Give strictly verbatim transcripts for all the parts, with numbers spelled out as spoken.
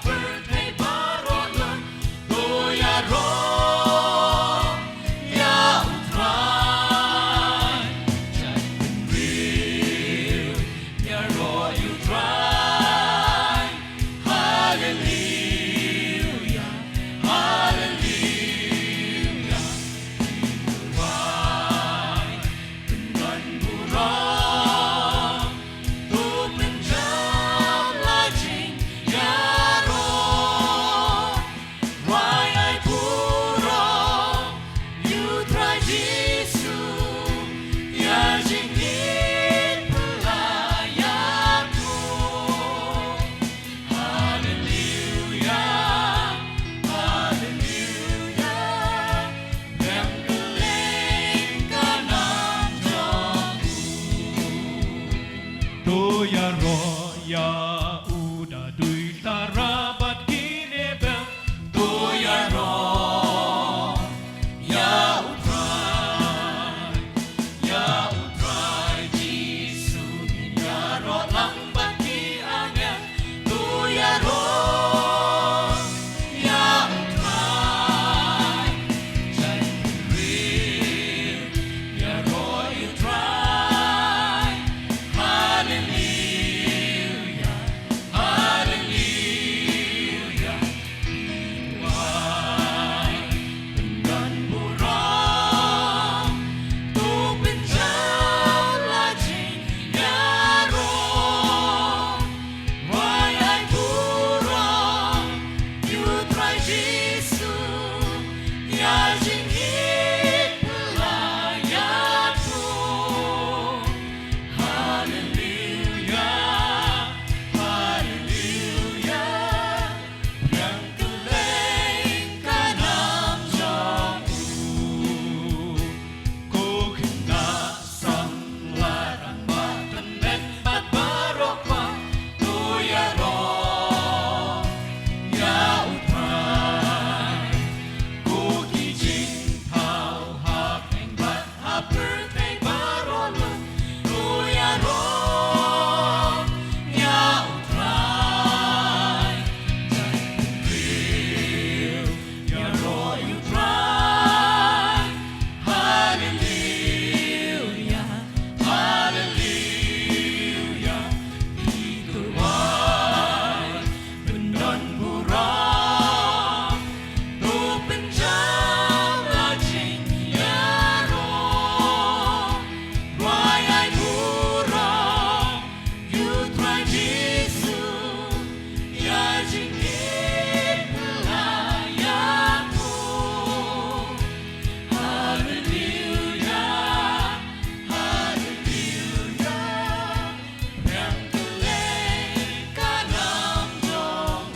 Pyrthei baroh lut, to ïaroh ïa U Trai. Jan bynriew ïaroh ïa U Trai. Haleluya, haleluya. Pynban burom, to pynjam la jingïaroh. Rwai ai burom ïa U Trai Jisu, ïa jingïeit phylla ïa to. Haleluya, haleluya. Biang kylleng ka nam jong u. To ïaroh ïa u da dui tara bad kine bel. To ïaroh ïa U Trai, ïa U Trai Jisu. Ngin ïaroh lang bad ki angel. To ïaroh ïa U Trai. Jan bynriew ïaroh ïa U Trai. Haleluya, haleluya. Rwai pynban burom, to pynjam la jingïaroh. Rwai ai burom ïa U Trai Jisu, ïa jingïeit phylla ïa to. Haleluya, haleluya. Biang kylleng ka nam jong u. Ko khyndaw samla rangbah tymmen bad baroh kwa, to ïaroh ïa U Trai. Ko ki jingthaw ha khyndiat ha pyrthei baroh lut, to ïaroh ïa U Trai. Jan bynriew ïaroh ïa U Trai. Haleluya, haleluya. Ki rwai pynban burom, to pynjam la jingïaroh. Rwai ai burom ïa U Trai Jisu, ïa jingïeit phylla ïa to. Haleluya, haleluya. Biang kylleng ka nam jong u.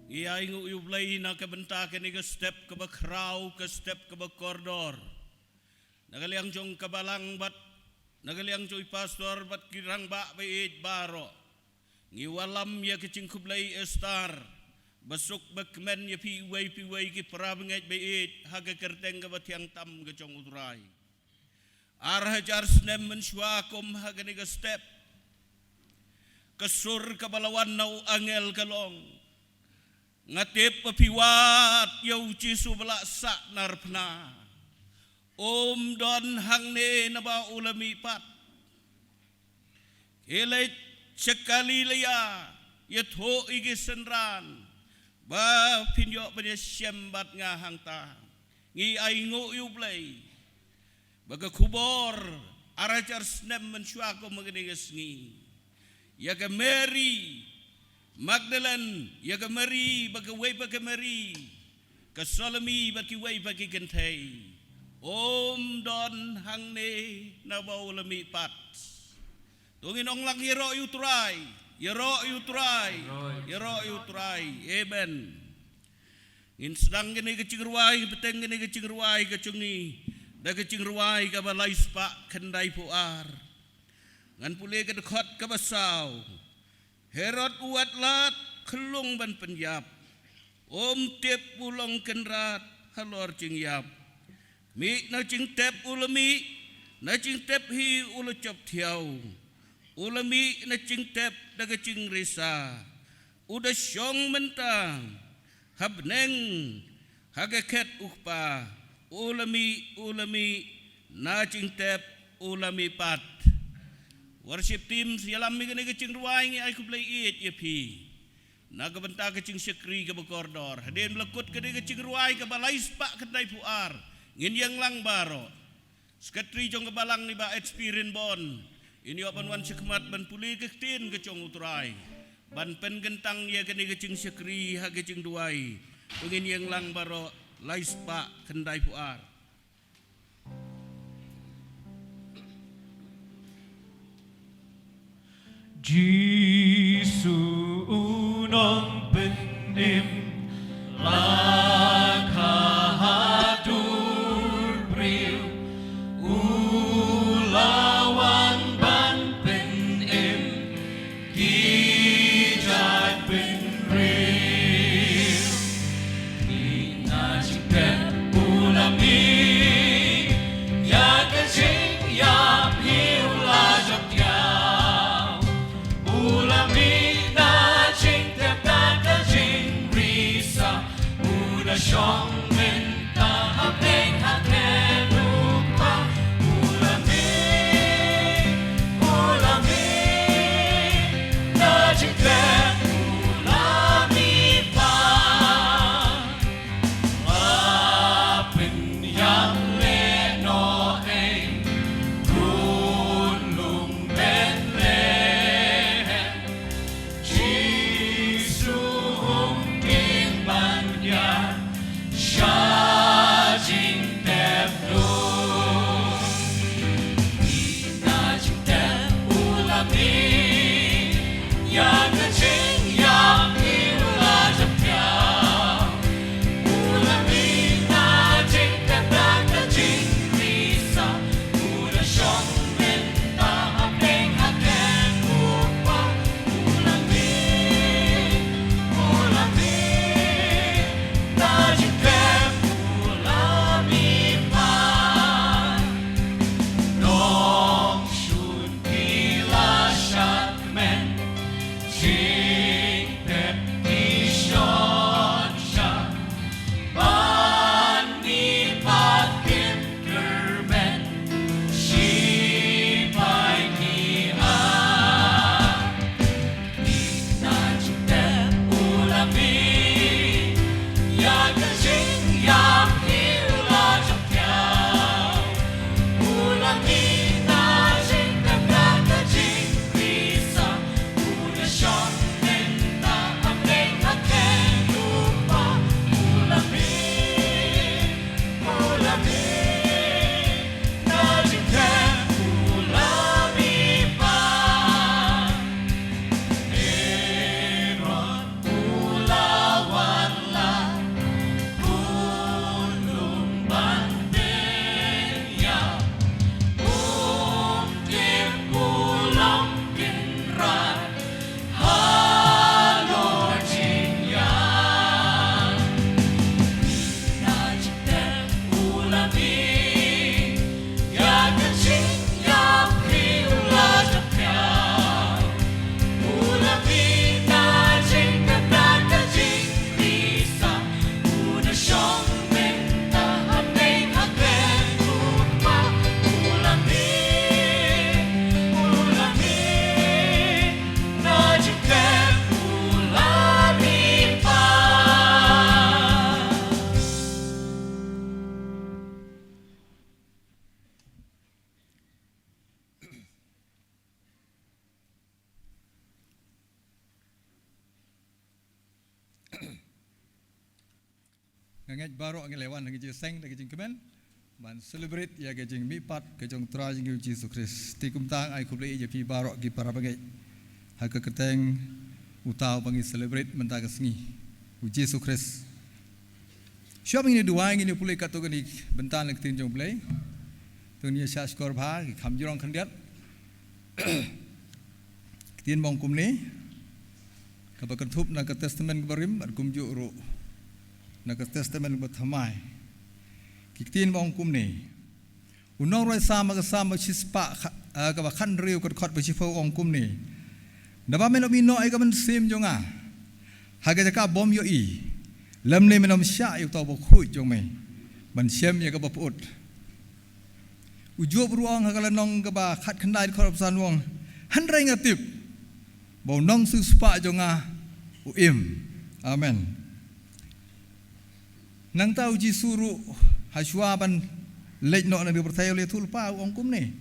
Ngi ainguh ïa U Blei na ka bynta kane ka step kaba khraw, ka step kaba kordor. Na ka liang jong ka balang bad na ka liang jong i pastor bad ki rangbah ba ïeit baroh. Ngi wallam ïa ka jingkhublei Esther, ba suk ba kmen ïa phi uwei pa uwei ki para bangeit ba ïeit ha ka kyrteng kaba thiang tam ka jong U Trai. Ar hajar snem mynshuwa kum ha kane ka step, ka sur kaba la wan na u angel ka long, nga tip ba phi wad ïa U Jisu ba la sah narphna. Um don hangne naba u la mihpat. Khie leit sha Galilea, ïathuh ïa ki synran ba phin ïoh ban ïashem bad nga hangta. Ngi ainguh ïa U Blei ba ka khubor ar hajar snem mynshuwa kum ha kane ka sngi, ïa ka Mary Magdalene, ïa ka Mary, ba kawei pat ka Mary ka Salome bad kiwei pat ki kynthei, um don hangne naba u la mihpat. To ngin ong lang, ïaroh ïa U Trai, ïaroh ïa U Trai, ïaroh ïa U Trai. Amen. Ngin sdang kane ka jingrwai, bteng kane ka jingrwai ka jong ngi da ka jingrwai kaba lai spah khyndai phew ar. Ngan pule ka dkhot kaba saw. Herod u wad lad khyllung ban pynïap, um tip u long kynrad halor jingïap. Mih na jingtep u la mih, na jingtep hi u la jop thiaw, u la mih na jingtep da ka jingrisa, u da shong mynta ha bneng ha ka khet u Kpa, u la mih, u la mih na jingtep, u la mih pat. Worship team, ïalam ïa kane ka jingrwai, ngi ai khublei ïa phi na ka bynta ka jingshakri kaba kordor. Hadien ba la kut kane ka jingrwai kaba lai spah khyndai phew ar, ngin ïeng lang baroh. Secretary jong ka balang, i Bah H P Rinbon, in ïoh ban wan shakhmat ban pule ka ktien ka jong U Trai, ban pynkyntang ïa kane ka jingshakri ha ka jingduwai. To ngin ïeng lang baroh, lai spah khyndai phew ar. Jisu u nongpynim la kha ha dur briew, u la wan ban pynim ki jait bynriew. Ïa ka jingtep u la mih, ïa ka jingïap hi u la jop thiaw. U la mih na jingtep da ka jingrisa, u la shong mynta ha bneng ha klet u Kpa. U la mih, u la mih na jingtep, u la mih pat. Ba pynïap lehnoh ei khun lum Bethlehem. Jisu um dei ban ïaid sha jingtep duh. Na jingtep u la mih, ïa ka jingïap hi u la jop thiaw. U la mih na jingtep da ka jingrisa, u la shong mynta ha bneng ha klet u Kpa. U la mih, u la mih na jingtep, u la mih pat. Nongshun ki la shad kmen, jingtep ki shon shad, ban mih pat kin kyrmen, shipai ki ap. Na jingtep u la mih, ïa ka jingïap hi u la jop thiaw. U la mih na jingtep da ka jingrisa, u la shong mynta ha bneng ha klet u Kpa. U la mih, u la mih na jingtep, u la mih pat. Herod u la wan lad, khun lum ban pynïap, um tip u long Kynrad halor jingïap. Na jingtep u la mih, ïa ka jingïap hi u la jop thiaw. U la mih na jingtep da ka jingrisa, u la shong mynta ha bneng ha klet u Kpa. U la mih, u la mih na jingtep, u la mih pat. Nga ngeit baroh ngi la wan ha ka jingïaseng da ka jingkmen ban celebrate ïa ka jingmihpat ka jong U Trai jong ngi U Jisu Khrist. Te kumta nga ai khublei ïa phi baroh ki para bangeit ha ka kyrteng uta uba ngi celebrate mynta ka sngi, U Jisu Khrist. Shuwa ba ngin ïa duwai, ngin ïa pule katto katne bynta na ka ktien jong U Blei. To ngin ïa shah shkor bha, ki kham jrong khyndiat. Ka ktien ba ong kumne, kaba kynthup na ka Testament kaba Rim bad kumjuh ruh na ka Testament kaba Thymmai. Ki ktien ba ong kumne: U nongrwai Salm ha ka Salm ba shispah kha-, ah, kaba khathynriew ka dkhot ba shiphew ong kumne: Naba men ym ïehnoh ïa ka mynsiem jong nga ha ka jaka bym ïohi, lymne men ym shah ïa uta uba khuid jong me ban shem ïa kaba pyut. U Job ruh u ong ha ka lynnong kaba khatkhyndai dkhot ba san u ong: Hynrei nga tip ba u nongsiewspah jong nga u im. Amen. Nangta u Jisu ruh, ha shuwa ban leit noh na ka pyrthei, u la ïathuh lypa, u ong kumne.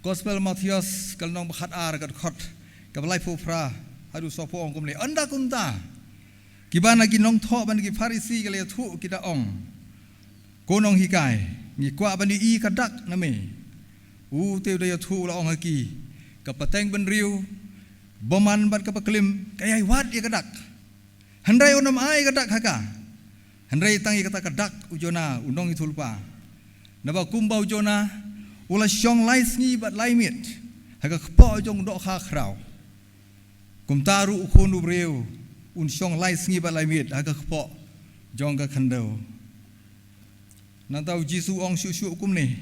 Gospel Mathaios ka lynnong ba khatar ka dkhot kaba laiphew phra haduh sawphew ong kumne: Ynda kumta kiba na ki nongthoh bad na ki Pharisi ki la ïathuh, ki da ong: Ko nonghikai, ngi kwah ban ïohi ka dak na me. U te u da ïathuh, u la ong ha ki: Ka pateng bynriew, bymman bad ka baklim ka ïai wad ïa ka dak, hynrei un ym ai ka dak ha ka, hynrei tang ïa kata ka dak u Jonah u nongïathuhlypa. Naba kumba u Jonah u la shong lai sngi bad lai miet ha ka kpoh jong u dohkha khraw, kumta ruh u Khun u briew un shong lai sngi bad lai miet ha ka kpoh jong ka khyndew. Nangta u Jisu u ong shuh shuh kumne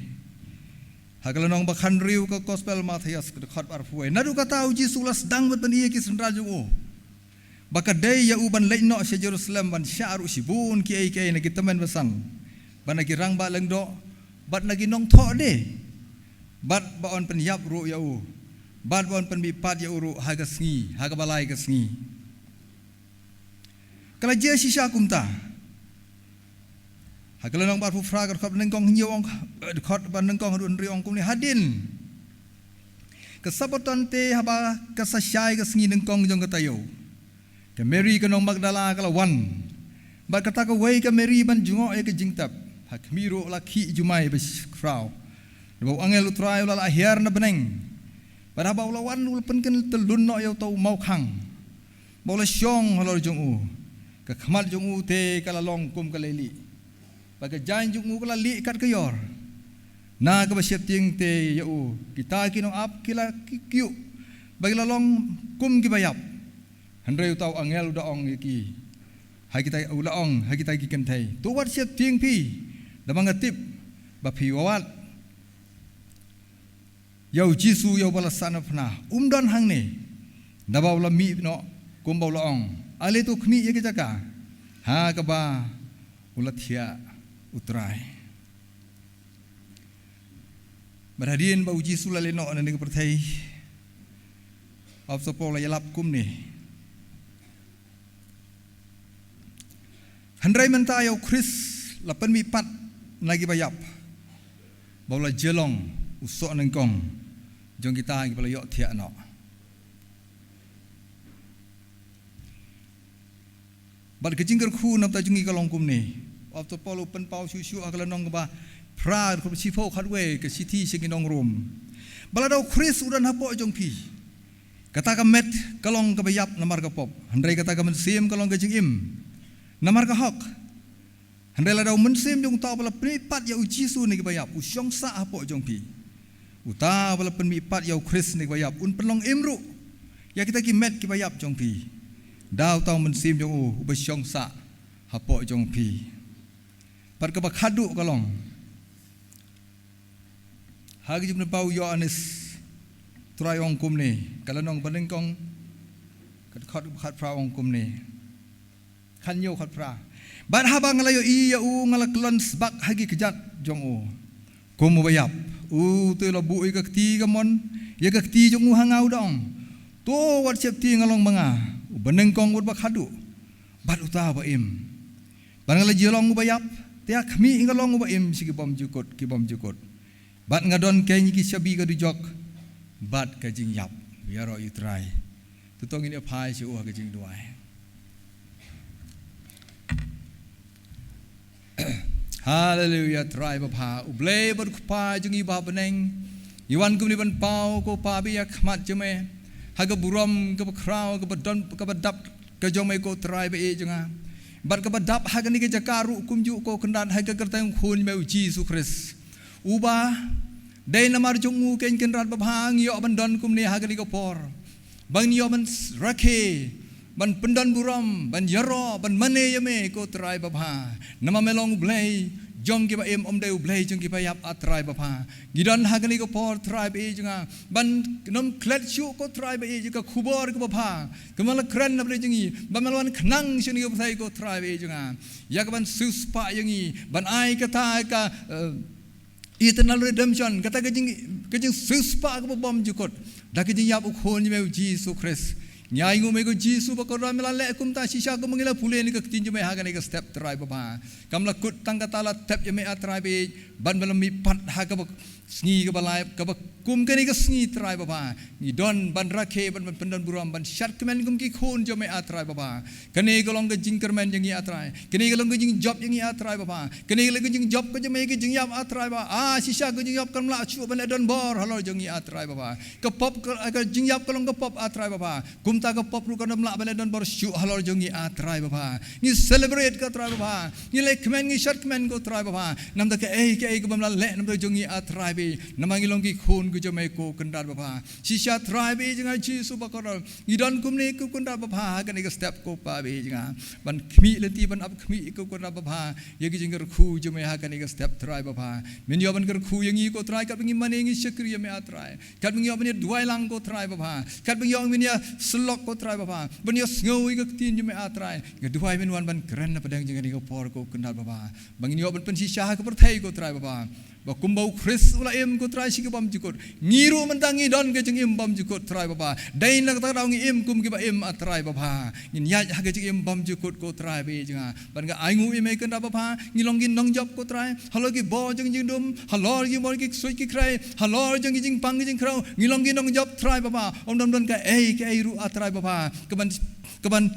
ha ka lynnong ba khathynriew ka Gospel Mathaios ka dkhot ba arphew wei: Naduh kata u Jisu u la sdang bad pyni ïa ki synran jong u ba ka dei ïa u ban leit noh sha Jerusalem ban shah ruh shibun kiei kiei na ki tymmen basan, bad na ki rangbah lyngdoh, bad na ki nongthoh die, bad ba yn pynïap ruh ïa u, bad ba yn pynmihpat ïa u ruh ha ka sngi, ha kaba lai ka sngi. Ka la jia shisha kumta. Ha ka lynnong ba arphew phra ka dkhot ba nyngkong hynñiew ong, eh, dkhot ba nyngkong haduh hynriew ong kumne: Hadien ka Sabbaton te, haba ka sa shai ka sngi nyngkong jong ka taïew, ka Mari ka nong Magdala ka la wan bad kata kawei ka Mari ban jngoh ïa ka jingtep. Ha khmih ruh la khih jumai ba sh-, khraw, naba u angel u Trai u la lah hiar na bneng. Bad haba u la wan, u la pynkyntylun noh ïa uta u mawkhang ba u la shong halor jong u. Ka khmat jong u te ka la long kum ka leilieh, bad ka jaiñ jong u ka la lieh kat ka ïor. Na kaba sheptieng te ïa u kita ki nongap ki la ki kyiuh ba ki la long kum kiba ïap. Hynrei uta u angel u da ong ïa ki, ha kita, u la ong ha kita ki kynthei: To wat sheptieng phi, naba nga tip ba phi wad ïa u Jisu, ïa uba la sahnarphna. Um don hangne, naba u la mih noh kumba u la ong. Ale to khmih ïa ka jaka ha kaba u la thiah u Trai. Bad hadien ba u Jisu u la leit noh na kane ka pyrthei, u Apostol Paul u la ïalap kumne: Hynrei mynta ïa u Khrist la pynmihpat na kiba ïap, ba u la jia long u soh nyngkong jong kita kiba la ïohthiah noh. Bad ka jingkyrkhu na ka bynta jong ngi ka long kumne. U Apostol Paul u pynpaw shuh shuh ha ka lynnong kaba phra, dkhot shiphew khatwei, ka shithi sha ki nong Rom, ba lada u Khrist u don hapoh jong phi, kata ka met ka long kaba ïap namar ka pop, hynrei kata ka mynsiem ka long ka jingim namar ka hok. Hynrei lada u mynsiem jong uta uba la pynmihpat ïa u Jisu na kiba ïap u shong sah hapoh jong phi, uta uba la pynmihpat ïa u Khrist na kiba ïap un pynlong im ruh ïa kita ki met kiba ïap jong phi da uta u mynsiem jong u uba shong sah hapoh jong phi. Bad kaba khadduh ka long, ha ka Jingpynpaw u Ïoannis, u Trai u ong kumne, ka lynnong ba nyngkong, ka dkhot ba khatphra u ong kumne. Khathynñiew, khatphra: Bad haba nga la ïohi ïa u, nga la kyllon sbak ha ki kjat jong u kum uba ïap. U te u la buh ïa ka kti kamon ïa ka kti jong u ha nga, u da ong: To wat sheptieng, nga long ma nga u banyngkong bad uba khadduh bad uta uba im. Bad nga la jia long uba ïap, te ha khmih nga long uba im sha ki bymjukut ki bymjukut, bad nga don keiñ ki shabi ka dujok bad ka jingïap. Ïaroh ïa u Trai. To ngin ïa phai sha u ha ka jingduwai. Haleluia, Trai babha, U Blei bad U Kpa jong ngi uba ha bneng. Ngi wan kumne ban paw, ko Pa, bad ïa ka khmat jong me ha ka burom kaba khraw, kaba don, kaba dap ka jong me, ko Trai ba ïeit jong nga. Bad kaba dap ha kane ka jaka ruh kumjuh, ko Kynrad, ha ka kyrteng u Khun jong me u Jisu Khrist, uba dei namar jong u, ko Kynrad babha, ngi ïoh ban don kumne ha kane ka por, ba ngin ïoh ban rakhe, ban pyndon burom, ban ïaroh, ban mane ïa me, ko Trai babha. Namar me long U Blei jong kiba im, ym dei u Blei jong kiba ïap, A Trai Baba. Ngi don ha kane ka por, Trai ba ïeit jong nga, ban nym klet shuh, ko Trai ba ïeit, ka khubor kaba bha kaba la kren na pdeng jong ngi, ba me la wan khnang sha kane ka pyrthei, ko Trai ba ïeit jong nga, ïa kaban siewspah ïa ngi, ban ai kata ka, eh, eternal redemption, kata ka jing, ka jingsiewspah kaba bymjukut da ka jingïap u Khun jong me, u Jisu Khrist. Ngi ainguh ïa me, ko Jisu bakordor, me la leh kumta shisha kumba ngi la pule na ka ktien jong me ha kane ka step, Trai Baba. Kam la kut tang kata, la tep ïa me, A Trai ba ïeit, ban me la mihpat ha kaba sngi kaba lai, kaba kum kane ka sngi, Trai Baba. Ngi don ban rakhe, ban, ban pyndon burom, ban shad kmen kum ki khun jong me, A Trai Baba. Kane ka long ka jingkyrmen jong ngi, A Trai. Kane ka long ka jingjop jong ngi, A Trai Baba. Kane ka long ka jingjop ka jong me, ka jingïap, A Trai Baba. Ah, shisha ka jingïap kam lah shuh ban leh donbor halor jong ngi, A Trai Baba. Ka pop ka, ka jingïap ka long ka pop, A Trai Baba. Kumta ka pop ruh kan ym lah ban leh donbor shuh halor jong ngi, A Trai Baba. Ngi celebrate, ko Trai Baba. Ngi leh kmen, ngi shad kmen, ko Trai Baba, namar kaei kaei kaba me la leh namar jong ngi, A Trai Baba. Namar ngi long ki khun ki jong me, ko Kynrad Baba. Shisha, Trai ba ïeit jong nga, Jisu bakordor, ngi don kumne, ko Kynrad Baba, ha kane ka step, ko Pa ba ïeit jong nga, ban khmih lynti, ban ap khmih, ko Kynrad Baba, ïa ki jingkyrkhu jong me ha kane ka step, Trai Baba. Men ïoh ban kyrkhu ïa ngi, ko Trai, katba ngi mane, ngi shakri ïa me, A Trai. Katba ngi ïoh ban ïa duwai lang, ko Trai Baba. Katba ngi ïoh ban ïa syllok, ko Trai Baba, ban ïa sngew ïa ka ktien jong me, A Trai. Nga duwai men wan ban kren na pdeng jong kane ka por, ko Kynrad Baba, ba ngin ïoh ban pynshisha ha ka pyrthei, ko Trai Baba. Ba kumba u Khrist u la im, ko Trai, sha ki bymjukut, ngi ruh mynta ngi don ka jingim bymjukut, Trai Baba. Dei na kata ka daw ngi im kum kiba im, A Trai Baba. Ngin ïaid ha ka jingim bymjukut, ko Trai ba ïeit jong nga. Ban nga ainguh ïa me, Kynrad Baba, ngi long ki nongjop, ko Trai, halor ki bor jong ki jingdum, halor ki bor ki ksuid ki khrei, halor jong ki jingpang ki jingkhraw, ngi long ki nongjop, Trai Baba. Ym don, don kaei kaei ruh, A Trai Baba, kaban, kaban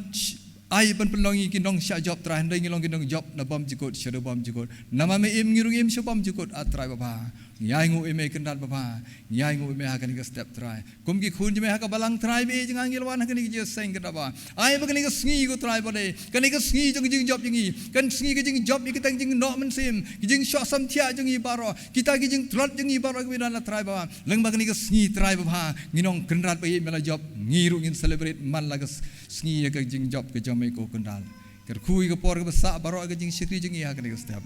ai ban pynlong ïa ngi ki nongshah jop, Trai, hynrei ngi long ki nongjop na bymjukut shaduh bymjukut. Namar me im, ngi ruh ngi im sha bymjukut, A Trai Baba. Ngi ainguh ïa me, Kynrad Baba. Ngi ainguh ïa me ha kane ka step, Trai. Kum ki khun jong me ha ka balang, Trai ba ïeit jong nga, ngi la wan ha kane ka jingïaseng, Kynrad Baba. Ai ba kane ka sngi, ko Trai ba dei kane ka sngi jong ka jingjop jong ngi, ka sngi ka jingjop ïa kita ki jingnoh mynsiem, ki jingshoh samthiah jong ngi baroh, kita ki jingtlot jong ngi baroh, kiba don, A Trai Baba. Lyngba kane ka sngi, Trai Baba, ngi ong, Kynrad ba ïeit, me la jop, ngi ruh ngin celebrate man la ka s-, sngi ïa ka jingjop ka jong me, ko Kynrad. Kyrkhu ïa ka por kaba sah baroh, ka jingshakri jong ngi ha kane ka step.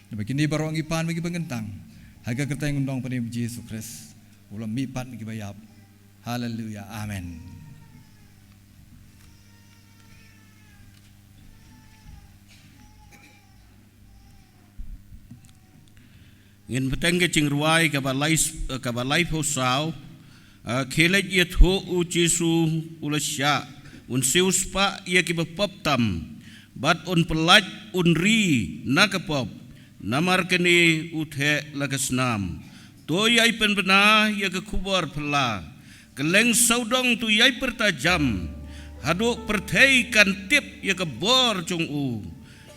Namar kine baroh ngi pan bad ngi pynkyntang ha ka kyrteng u nongpynim Jisu Khrist, u la mihpat na kiba ïap. Haleluya. Amen. Ngin bteng ka jingrwai kaba lai, kaba laiphew saw. Ah, khie leit ïathuh, u Jisu u la shah, un siewspah ïa kiba pop tam, bad un pyllait, un ri na ka pop. Namar kane u theh la ka snam. To ïai pynbna ïa ka khubor phylla, kylleng sawdong to ïai pyrta jam, haduh pyrthei kan tip ïa ka bor jong u.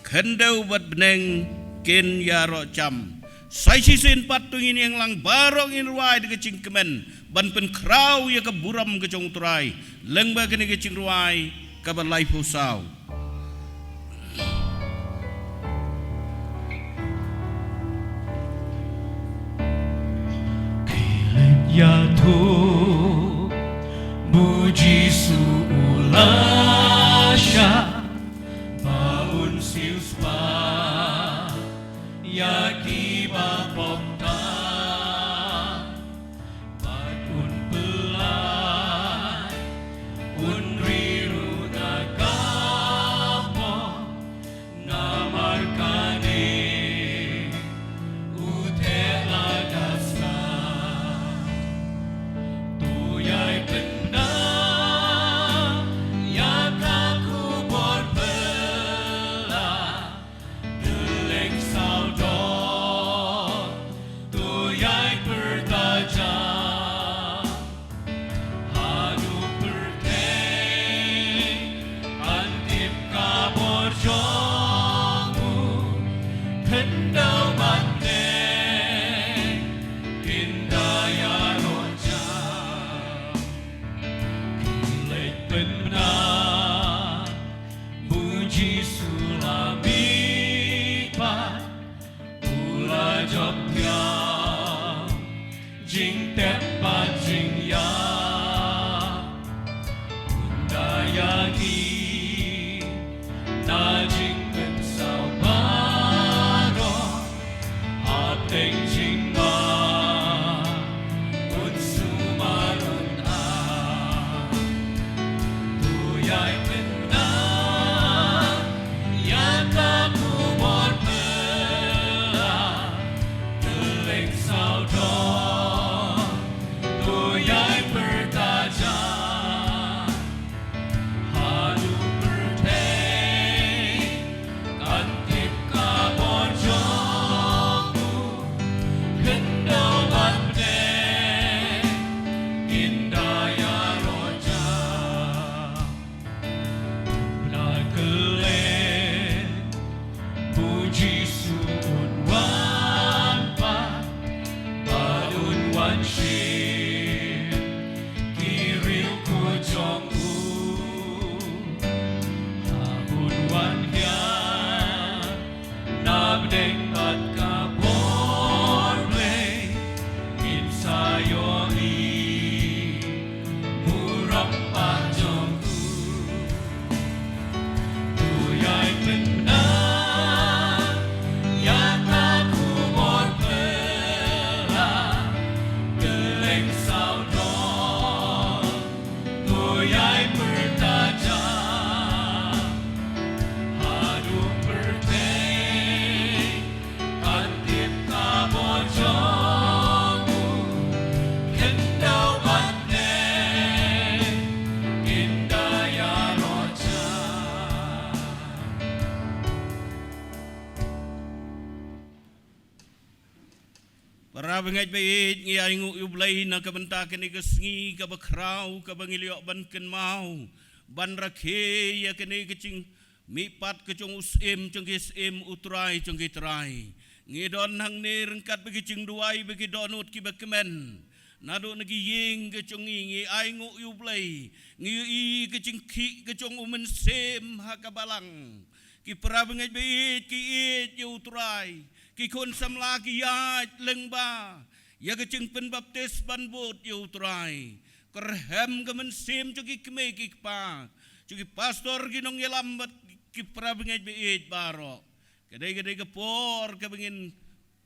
Khyndew bad bneng kin ïaroh jam. Sa shisien pat to ngin ïeng lang baroh, ngin rwai da ka jingkmen ban pynkhraw ïa ka burom ka jong u Trai, lyngba kane ka jingrwai kaba laiphew saw. Ïathuh, ba u Jisu u la shah, ba un siewspah ïa kiba pop tam, bad un pyllait, un ri ruh na ka Bangeit baieit, ngi ainguh ïa U Blei na ka bynta kane ka sngi kaba khraw kaba ngi la ïoh ban kynmaw ban rakhe ïa kane ka jingmihpat ka jong u Syiem jong ki syiem, u Trai jong ki trai. Ngi don hangne ryngkat bad ki jingduwai bad ki dohnud kiba kmen. Naduh na ki ïing ka jong ngi, ngi ainguh ïa U Blei, ngi ïohi ka jingkhih ka jong u Mynsiem ha ka balang. Ki para bangeit baieit ki ïeit ïa U Trai. Ki khun samla ki ïaid lyngba ïa ka jingpynbaptis ban bud ïa U Trai. Kyrhem ka mynsiem jong ki kmie ki kpa, jong ki pastor, ki nongïalam bad ki para bangeit baieit baroh. Ka dei, ka dei ka por kaba ngin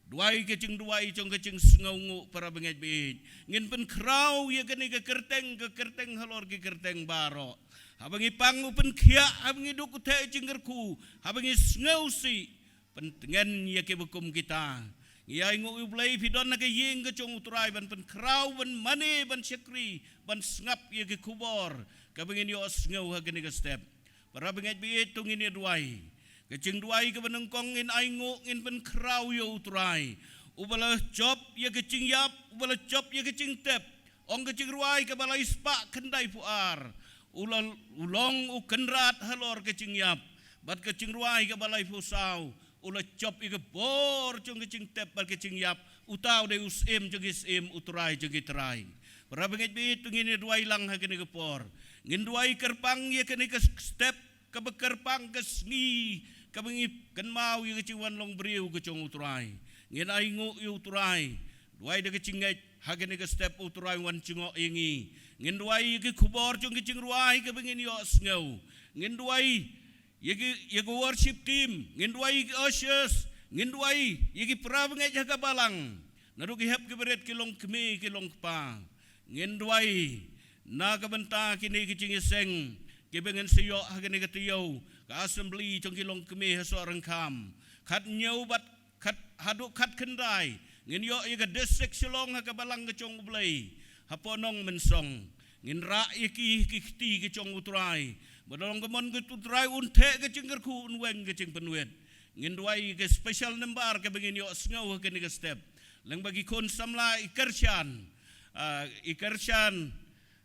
duwai ka jingduwai jong ka jingsngewnguh, para bangeit baieit. Ngin pynkhraw ïa kane ka kyrteng, ka kyrteng halor ki kyrteng baroh. Haba ngi pang, u pynkhiah, haba ngi duk, u theh jingkyrkhu, haba ngi sngewsih, pyntngen ïa kiba kum kita. Ngi ainguh ïa U Blei, phi don na ka ïing ka jong U Trai ban pynkhraw, ban mane, ban shakri, ban sngap ïa ki khubor kaba ngin ïohsngew ha kane ka step. Para bangeit baieit, to ngin ïa duwai. Ka jingduwai kaba nyngkong, ngin ainguh, ngin pynkhraw ïa U Trai, uba la jop ïa ka jingïap, uba la jop ïa ka jingtep. Ong ka jingrwai kaba lai spah khyndai phew ar, u la, u long u kynrad halor ka jingïap. Bad ka jingrwai kaba laiphew saw, u la jop ïa ka bor jong ka jingtep bad ka jingïap. Uta u dei u Syiem jong ki syiem, u Trai jong ki trai. Para bangeit baieit, to ngin ïa duwai lang ha kane ka por. Ngin duwai kyrpang ïa kane ka step, kaba kyrpang, ka sngi kaba ngi kynmaw ïa ka jingwan long briew ka jong U Trai. Ngin ainguh ïa U Trai. Duwai da ka jingngeit, ha kane ka step U Trai wan jngoh ïa ngi. Ngin duwai ïa ki khubor jong ka jingrwai kaba ngin ïohsngew. Ngin duwai ïa ki, ïa ka worship team, ngin duwai ïa ki ushers, ngin duwai ïa ki para bangeit ha ka balang. Naduh ki hep ki barit, ki longkmie, ki longkpa. Ngin duwai na ka bynta kine ki jingïaseng kiba ngin sa ïoh ha kane ka taïew, ka assembly jong ki longkmie ha Sohryngkham. Khathynñiew bad khat, haduh khatkhyndai, ngin ïoh ïa ka district Shillong ha ka balang ka jong U Blei, hapoh Nongmynsong. Ngin rah ïa ki, ki kti ka jong U Trai. Ba da long ka mon ka U Trai, un theh ka jingkyrkhu, un weng ka jingpynwit. Ngin duwai ïa ka special number kaba ngin ïohsngew ha kane ka step. Lyngba ki khun samla, i kyrshan, ah, i kyrshan,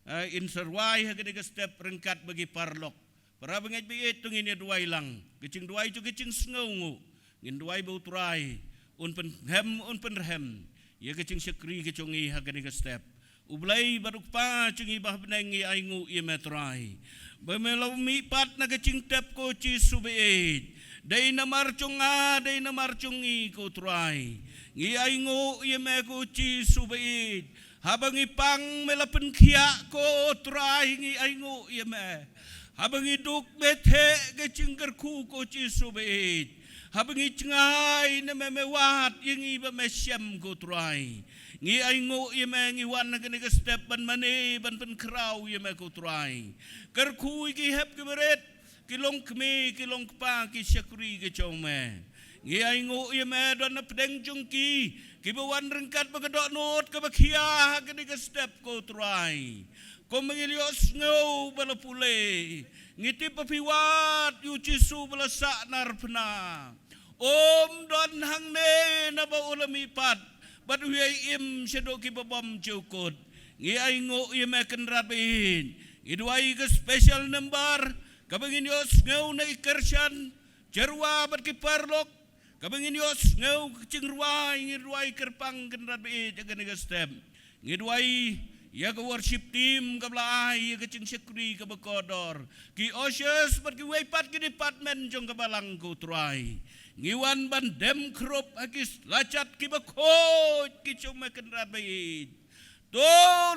ah, in sa rwai ha kane ka step ryngkat bad ki paralok. Para bangeit baieit, to ngin ïa duwai lang. Ka jingduwai jong ka jingsngewnguh. Ngin duwai ba U Trai un pynhem, un pynrhem ïa ka jingshakri ka jong ngi ha kane ka step. U Blei bad U Kpa jong ngi ba ha bneng, ngi ainguh ïa me Trai, ba me la mihpat na ka jingtep, ko Jisu baieit. Dei namar jong nga, dei namar jong ngi, ko Trai. Ngi ainguh ïa me, ko Jisu baieit. Haba ngi pang, me la pynkhiah, ko Trai, ngi ainguh ïa me. Haba ngi duk, me theh ka jingkyrkhu, ko Jisu baieit. Haba ngi jngai na me, me wad ïa ngi ba me shem, ko Trai. Ngi ainguh ïa me, ngi wan ha kane ka step ban mane, ban pynkhraw ïa me, ko Trai. Kyrkhu ïa ki hep ki barit, ki longkmie, ki longkpa, ki shakri ka jong me. Ngi ainguh ïa me, don na pdeng jong ki kiba wan ryngkat bad ka dohnud kaba khia ha kane ka step, ko Trai. Kumba ngi la ïohsngew ba la pule, ngi tip ba phi wad ïa u Jisu ba la sah narphna. Um don hangne naba u la mihpat bad u ïai im shaduh kiba bymjukut. Ngi ainguh ïa me, Kynrad baieit. Ngi duwai ïa ka special number kaba ngin ïohsngew na i kyrshan, jyrwa bad ki paralok, kaba ngin ïohsngew ka jingrwai, ngin rwai kyrpang, Kynrad baieit, ha kane ka step. Ngi duwai ïa ka worship team kaba la ai ïa ka jingshakri kaba kordor, ki ushers bad kiwei pat ki department jong ka balang, ko Trai. Ngi wan ban dem khrup ha ki lajat kiba khuid ki jong me, Kynrad baieit. To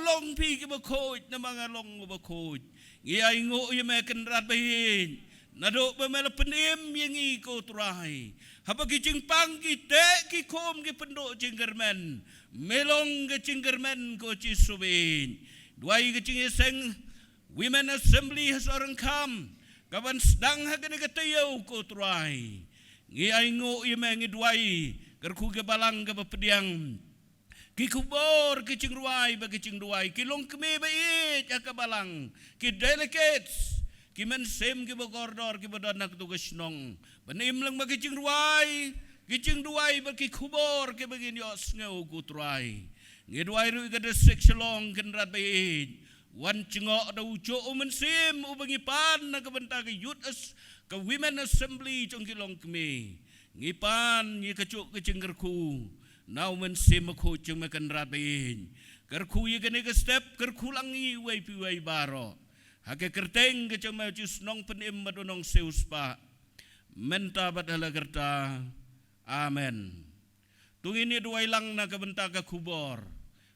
long phi kiba khuid, namar nga long uba khuid. Ngi ainguh ïa me, Kynrad baieit, naduh ba me la pynim ïa ngi, ko Trai. Haba ki jingpang ki teh, ki khum ki pynduh jingkyrmen, me long ka jingkyrmen, ko Jisu baieit. Duwai ka jingïaseng Women Assembly ha Sohryngkham kaban sdang ha kane ka taïew, ko Trai. Ngi ainguh ïa me, ngi duwai, kyrkhu ka balang kaba pdiang, ki khubor, ki jingrwai bad ki jingduwai, ki longkmie baieit ha ka balang, ki delegates, ki mynsiem kiba kordor kiba don ha kato ka shnong, ban im lyngba ki jingrwai, ki jingduwai bad ki khubor kiba ngin ïohsngew ko Trai. Ngi duwai ruh ïa ka district Shillong Kynrad ba ïeit. Wan jngoh da u juh u mynsiem uba ngi pan na ka bynta ka youth as-, ka women assembly jong ki longkmie. Ngi pan ïa ka juh ka jingkyrkhu na u Mynsiem Bakhuid jong me Kynrad ba ïeit. Kyrkhu ïa kane ka step, kyrkhu lang ïa iwei pa iwei baroh. Ha ka kyrteng ka jong me Jisu Nongpynim bad u Nongsiewspah, mynta bad hala karta. Amen. To ngin ïa duwai lang na ka bynta ka khubor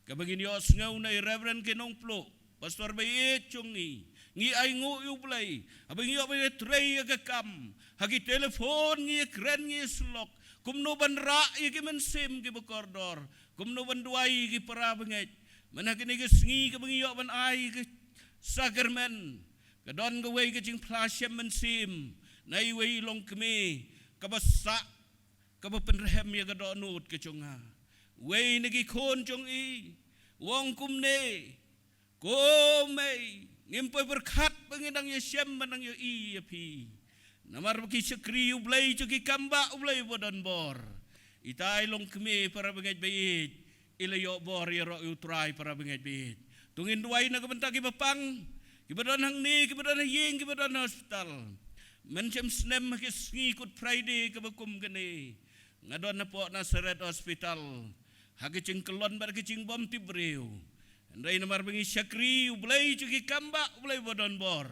kaba ngin ïohsngew na i Reverend K. Nongpluh, Pastor ba ïeit jong ngi. Ngi ainguh ïa u Blei haba ngi ïoh ban ïatrei ïa ka kam. Ha ki telephone ngi ïakren ngi ïasyllok kumno ban rah ïa ki mynsiem kiba kordor, kumno ban duwai ïa ki para bangeit. Mynta ha kane ka sngi kaba ngi ïoh ban ai ka sakramen, ka don kawei ka jingphla shem mynsiem na iwei i longkmie kaba sah, kaba pynrhem ïa ka dohnud ka jong nga. Wei na ki khun jong i u ong kumne: Ko mei, ngim poi pyrkhat ba ngi dang ïashem ban dang ïohi ïa phi. Namar ba ki shakri U Blei jong ki kam bah, U Blei ba don bor. Ita i longkmie para bangeit ba ïeit, i la ïoh bor ïaroh ïa u Trai para bangeit ba ïeit. To ngin duwai na ka bynta kiba pang, kiba don hangne, kiba don ha ïing, kiba don ha hospital. Mynshem snem ha ki sngi Good Friday kaba kum kane, nga don hapoh Nazareth Hospital ha ka jingkyllon bad ka jingbymtip briew. Hynrei namar ba ngi shakri U Blei jong ki kam bah, U Blei ba don bor,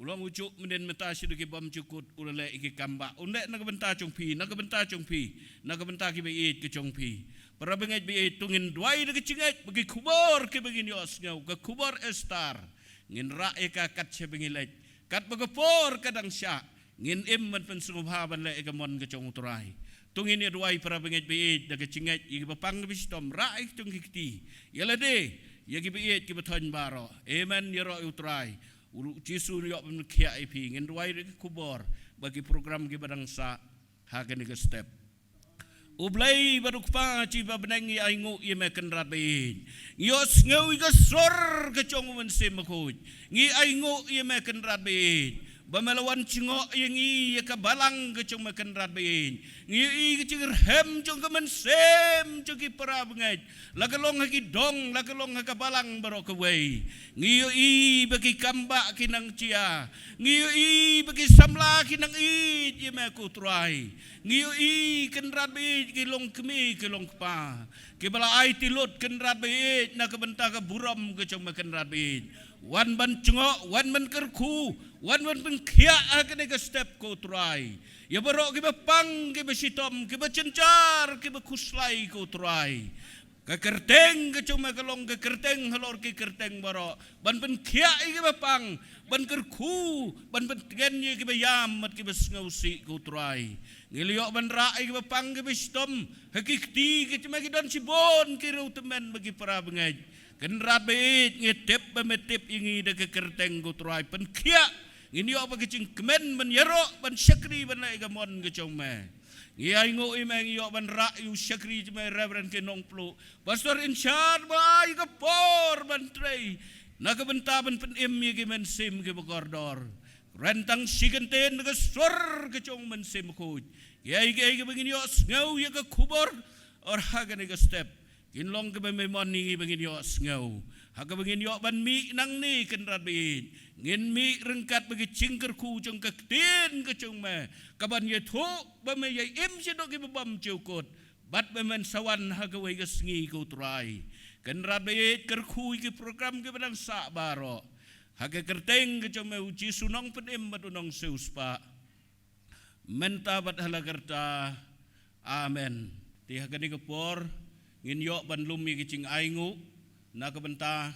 u long u juh mynnin mynta shaduh ki bymjukut, u la leh ïa ki kam bah. Un leh na ka bynta jong phi, na ka bynta jong phi, na ka bynta kiba ïeit ka jong phi. Para bangeit ba ïeit, to ngin duwai da ka jingngeit ba ki khubor kiba ngin ïohsngew, ka khubor Esther, ngin rah ïa ka kat shaba ngi leit, katba ka por ka dang shah, ngin im ban pynsngewbha ban leh ïa ka mon ka jong u Trai. To ngin ïa duwai para bangeit ba ïeit da ka jingngeit, ïa kiba pang kiba shitom, rah ïa ki jong ki kti, ïa lade ïa kiba ïeit kiba thoiñ baroh. Amen. Ïaroh ïa u Trai. U Jisu un ïoh ban pynkhiah ïa phi. Ngin duwai da ki khubor bad ki program kiba dang sah ha kane ka step. U Blei bad U Kpa jong ngi ba bneng, ngi ainguh ïa me Kynrad ba ïeit. Ngi ïohsngew ïa ka sur ka jong U Mynsiem Bakhuid. Ngi ainguh ïa me Kynrad ba ïeit ba me la wan jngoh ïa ngi, ïa ka balang ka jong me Kynrad ba ïeit. Ngi ïohi ka jingrhem jong ka mynsiem jong ki para bangeit, la ka long ha ki dong, la ka long ha ka balang baroh kawei. Ngi ïohi ba ki kam bah ki nang jia. Ngi ïohi ba ki samla ki nang ïeit ïa me ko Trai. Ngi ïohi Kynrad ba ïeit ki longkmie ki longkpa kiba la aiti lut Kynrad ba ïeit na ka bynta ka burom ka jong me Kynrad ba ïeit. Wan ban jngoh, wan ban kyrkhu, wan ban pynkhiah ha kane ka step ko Trai, ïa baroh kiba pang, kiba shitom, kiba jynjar, kiba khuslai ko Trai. Ka kyrteng ka jong me ka long ka kyrteng halor ki kyrteng baroh, ban pynkhiah ïa kiba pang, ban kyrkhu, ban pyntngen ïa kiba ïam bad kiba sngewsih ko Trai. Ngi la ïoh ban rah ïa kiba pang, kiba shitom ha ki kti ka jong me. Ki don shibun ki riewtymmen bad ki para bangeit. Kynrad ba ïeit, ngi tip ba me tip ïa ngi da ka kyrteng ko Trai. Pynkhiah, ngin ïoh ba ka jingkmen ban ïaroh, ban shakri, ban leh ïa ka mon ka jong me. Ngi ainguh ïa me, ngi ïoh ban rah ïa u shakri jong me Reverend K. Nongpluh, Pastor in charge, ba ai ka por ban trei na ka bynta ban pynim ïa ki mynsiem kiba kordor. Kren tang shi kyntien da ka sur ka jong U Mynsiem Bakhuid. Kiei kiei kiba ngin ïohsngew ïa ka khubor ha kane ka step, kin long kiba me mon ïa ngi ba ngin ïohsngew. Ha kaba ngin ïoh ban mih nangne Kynrad ba ïeit, ngin mih ryngkat bad ka jingkyrkhu jong ka ktien ka jong me, kaban ïathuh ba me ïai im shaduh kiba bymjukut bad ba men sa wan ha kawei ka sngi ko Trai. Kynrad ba ïeit, kyrkhu ïa ki program kiba dang sah baroh ha ka kyrteng ka jong me U Jisu Nongpynim bad U Nongsiewspah, mynta bad hala karta. Amen. Te ha kane ka por ngin ïoh ban lum ïa ka jingainguh na ka bynta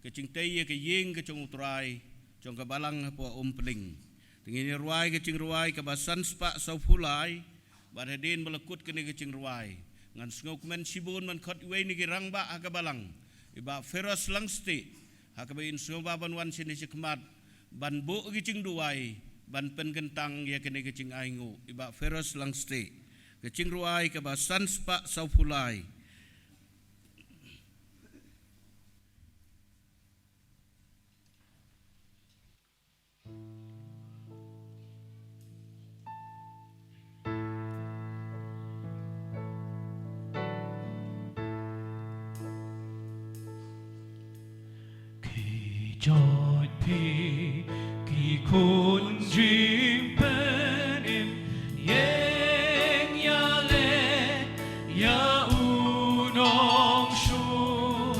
ka jingtei ïa ka ïing ka jong U Trai jong ka balang hapoh Umpling. Te ngin ïa rwai ka jingrwai kaba san spah sawphew lai. Bad hadien ba la kut kane ka jingrwai, ngan sngewkmen shibun ban khot iwei na ki rangbah ha ka balang, i Bah Feroz Langstieh, ha kaba in sngewbha ban wan shane shakhmat ban buh ki jingduwai, ban pynkyntang ïa kane ka jingainguh. I Bah Feroz Langstieh, ka jingrwai kaba san spah sawphew lai. Ïoh phi ki khun jingpynim, ïeng ïaleh ïa u nongshun.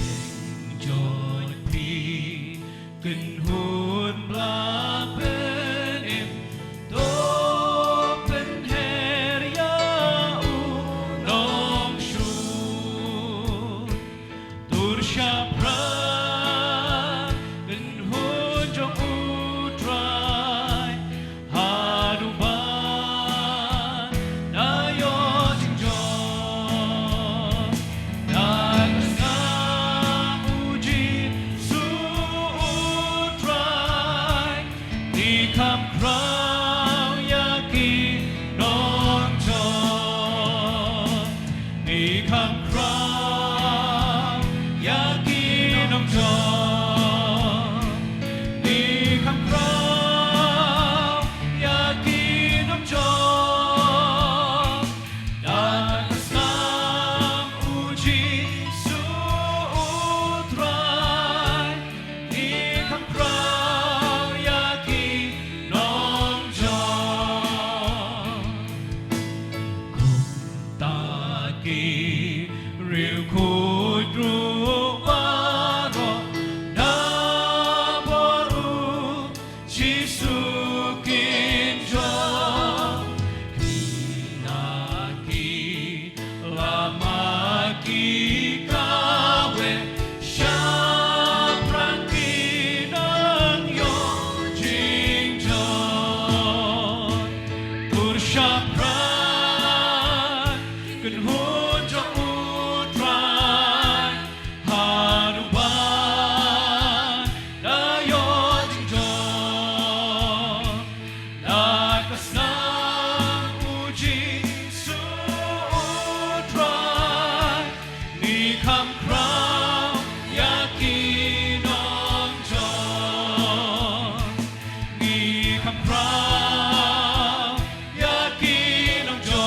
Ïeng ïoh phi kynhun ba la pynim, to pynher ïa u nongshun. Tur shaphrang kynhun jong U Trai, haduh ban da ïoh jingjop. Da ka snam U Jisu U Trai, ngi kham khraw ïa ki nongjop. Ngi kham khraw ïa ki nongjop. Ngi kham khraw ïa ki nongjop. Da ka snam U Jisu U Trai, ngi kham khraw ïa ki nongjop. Kumta ki riewkhuid ruh baroh na bor U Jisu kin jop. Kine ki lama ki kaweh, shaphrang ki nang ïoh jingjop. Tur shaphrang kynhun jong U Trai, haduh ban da ïoh jingjop. Da ka snam U Jisu U Trai, ngi kham khraw ïa ki nongjop. Ngi kham khraw ïa ki nongjop.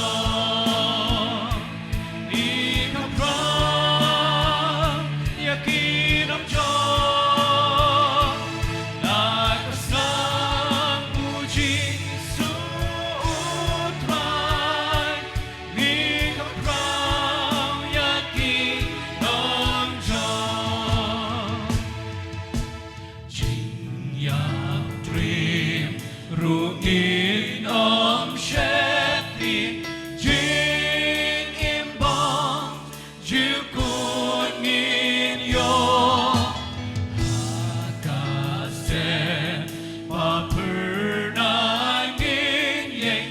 Ngi kham khraw ïa ki nongjop. Da ka snam U Jisu U Trai, ngi kham khraw ïa ki nongjop. Jingïap triem ruh ngin ym shet hi, jingim bymjukut ngin ïoh. Ha ka step ba phyrnai ngin ïeng,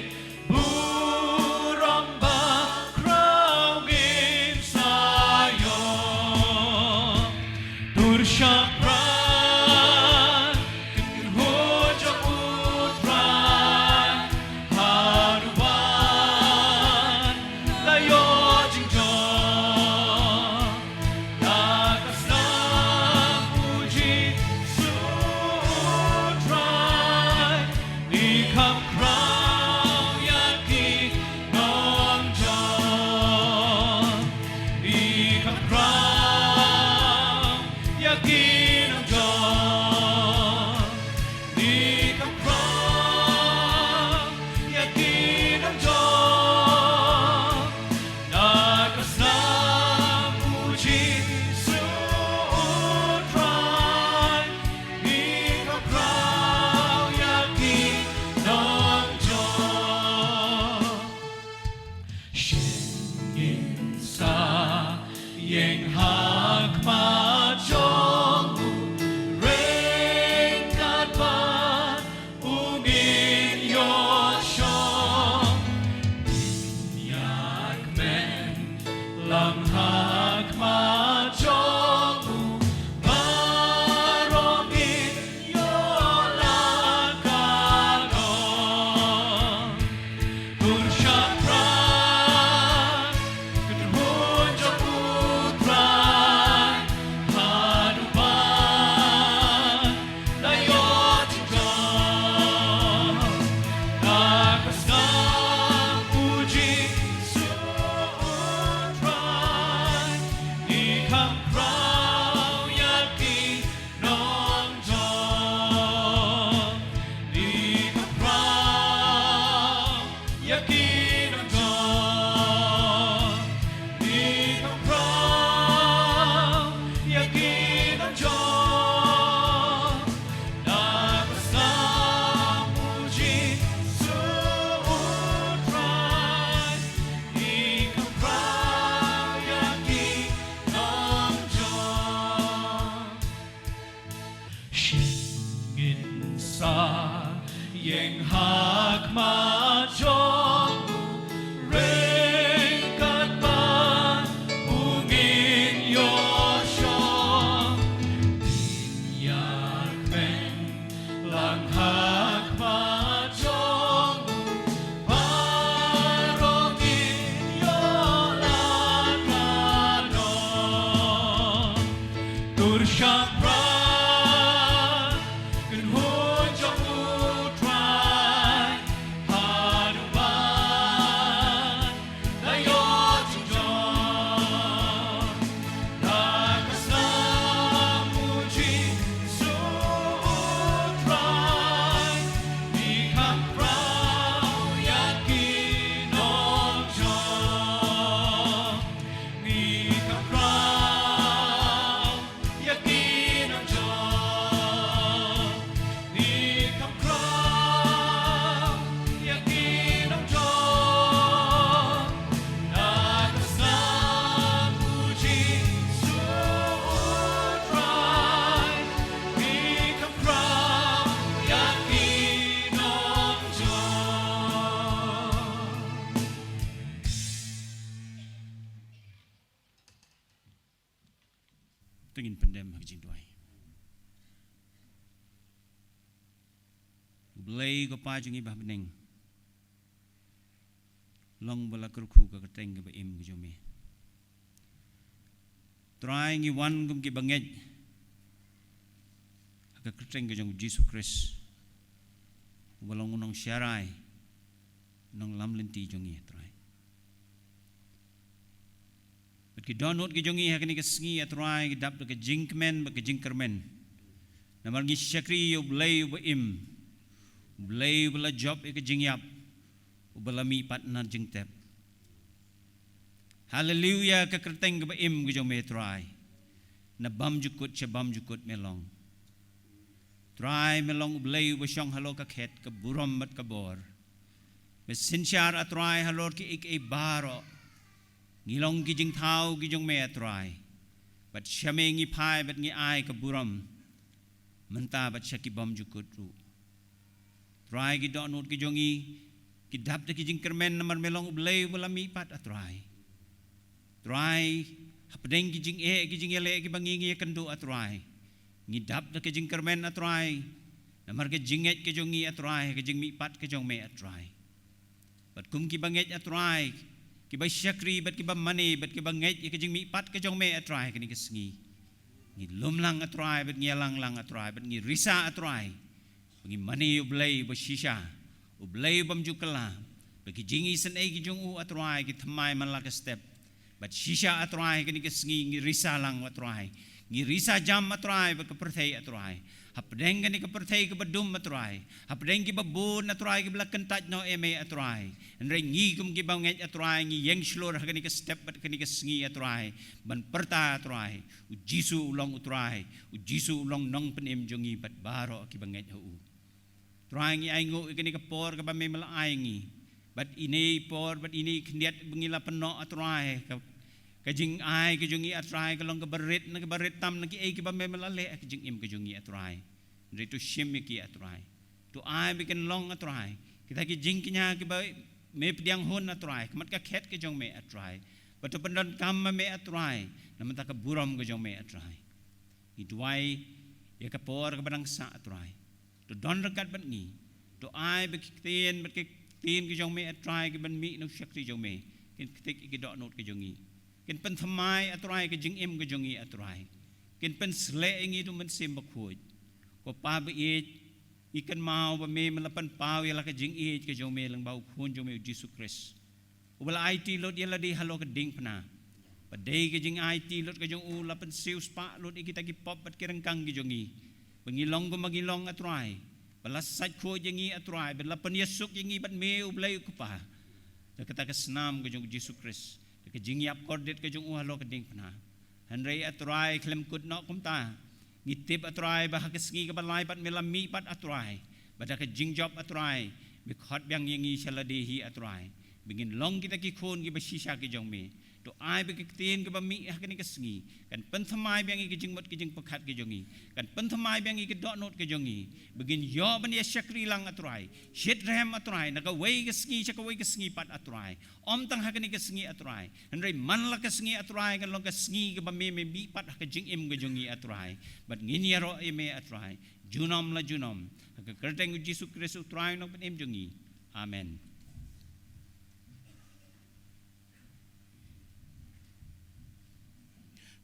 burom bakhraw ngin sa ïoh. Tur shaphrang kynhun jong U Trai, haduh ban da ïoh jingjop. Da ka snam U Jisu U Trai, ngi kham khraw ïa ki nongjop. Ngi kham khraw ïa ki Sa ïeng ha khmat jong u, ryngkat bad u ngin ïoh shong. Ïa kmen lang ha khmat jong u, baroh ngin ïoh lad la don. Tur shaphrang kynhun jong u Trai haduh ba la ïoh jingjop. Na ka snam u Jisu u Trai, ngi kham khraw ïa ki nongjop. Ngi kham khraw ïa ki nongjop. Ngi kham khraw ïa ki nongjop. Na ka snam u Jisu u Trai, ngi kham khraw ïa ki nongjop. To ngin pyndem ha ka jingduwai. U Blei ko Pa jong ngi ba ha bneng, long ba la kyrkhu ka kyrteng kaba im ka jong me. Trai, ngi wan kum ki bangeit ha ka kyrteng ka jong u Jisu Khrist, uba long u nongsharai, nonglam lynti jong ngi, Trai. Bad ki dohnud ki jong ngi ha kane ka sngi, a Trai, ki dap da ka jingkmen bad ka jingkyrmen. Namar ngi shakri ïa u Blei uba im, u Blei uba la jop ïa ka jingïap, uba la mihpat na jingtep. Haleluya, ka kyrteng kaba im ka jong me, Trai. Na bymjukut sha bymjukut me long. Trai, me long u Blei uba shong halor ka khet, ka burom bad ka bor. Me synshar, a Trai, halor kiei kiei baroh. Ngi long ki jingthaw ki jong me, a Trai. Bad sha me ngi phai bad ngi ai ka burom, mynta bad sha ki bymjukut ruh. Trai, ki dohnud ki jong ngi ki dap da ki jingkyrmen namar me long u Blei uba la mihpat, a Trai. Trai, hapdeng ki jingeh, ki jingïaleh kiba ngi, ngi ïakynduh, a Trai, ngi dap da ka jingkyrmen, a Trai, namar ka jingngeit ka jong ngi, a Trai, ka jingmihpat ka jong me, a Trai. Bad kum ki bangeit, a Trai, kiba shakri bad kiba mane bad kiba ngeit ïa ka jingmihpat ka jong me, a Trai, kane ka sngi, ngi lum lang, a Trai, bad ngi ïalang lang, a Trai, bad ngi risa, a Trai, ba ngi mane ïa u Blei uba shisha, u Blei uba bymjukut, ba ki jingisynei ki jong u, a Trai, ki thymmai man la ka step. Bad shisha, a Trai, kane ka sngi ngi risa lang, a Trai. Ngi risa jam, a Trai, bad ka pyrthei, a Trai. Hapdeng kane ka pyrthei kaba dum, a Trai, hapdeng kiba bun, a Trai, kiba la kyntait noh ïa me, a Trai, hynrei ngi kum ki bangeit, a Trai, ngi ïeng shlur ha kane ka step bad kane ka sngi, a Trai, ban pyrta, a Trai, u Jisu u long u Trai, u Jisu u long nongpynim jong ngi bad baroh kiba ngeit ha u. Trai, ngi ainguh ïa kane ka por kaba me la ai ngi. Bad ine i por, bad ine i khyndiat ba ngi la pynnoh, a Trai, ka, ka jingai ka jong ngi, a Trai, ka long kaba rit na kaba rit tam na kiei kiba me la leh ha ka jingim ka jong ngi, a Trai. Hynrei to shim ïa ki, a Trai. To ai ba kin long, a Trai, kita ki jingkñia kiba me pdiang hun, a Trai, khmat ka khet ka jong me, a Trai. Bad to pyndonkam ma me, a Trai, na bynta ka burom ka jong me, a Trai. Ngi duwai ïa ka por kaba dang sah, a Trai. To don ryngkat bad ngi. To ai ba ki ktien, bad ki ktien ki jong me, a Trai, kiban mih na u shakri jong me, kin ktik ïa ki dohnud ki jong ngi. Kin pynthymmai, a Trai, ka jingim ka jong ngi, a Trai. Kin pynsleh ïa ngi da u Mynsiem Bakhuid. Ko Pa ba ïeit, ngi kynmaw ba me, me la pynpaw ïa la ka jingïeit ka jong me lyngba u Khun jong me u Jisu Khrist, uba la aiti lut ïa lade halor ka diengphna. Ba dei ka jingaiti lut ka jong u la pynsiewspah lut ïa kita ki pop bad ki ryngkang ki jong ngi. Ba ngi long kumba ngi long, a Trai. Ba la sait khuid ïa ngi, a Trai. Ba la pynïasuk ïa ngi bad me, u Blei u Kpa, da kata ka snam ka jong u Jisu Khrist, da ka jingïap kordit ka jong u halor ka diengphna. Hynrei, a Trai, khlem kut noh kumta, ngi tip, a Trai, ba ha ka sngi kaba lai pat me la mihpat, a Trai. Bad da ka jingjop, a Trai, me khot biang ïa ngi sha lade hi, a Trai. Ba ngin long kita ki khun kiba shisha ki jong me. To ai ba ka ktien kaba mih ha kane ka sngi kan pynthymmai biang ïa ka jingmut ka jingpyrkhat ka jong ngi, kan pynthymmai biang ïa ka dohnud ka jong ngi, ba ngin ïoh ban ïa shakri lang, A Trai. Shit rem, A Trai, na kawei ka sngi sha kawei ka sngi pat, A Trai. Ym tang ha kane ka sngi, A Trai, hynrei man la ka sngi, A Trai, kan long ka sngi kaba me me mih pat ha ka jingim ka jong ngi, A Trai. Bad ngin ïaroh ïa me, A Trai, junom la junom, ha ka kyrteng U Jisu Khrist U Trai Nongpynim jong ngi. Amen.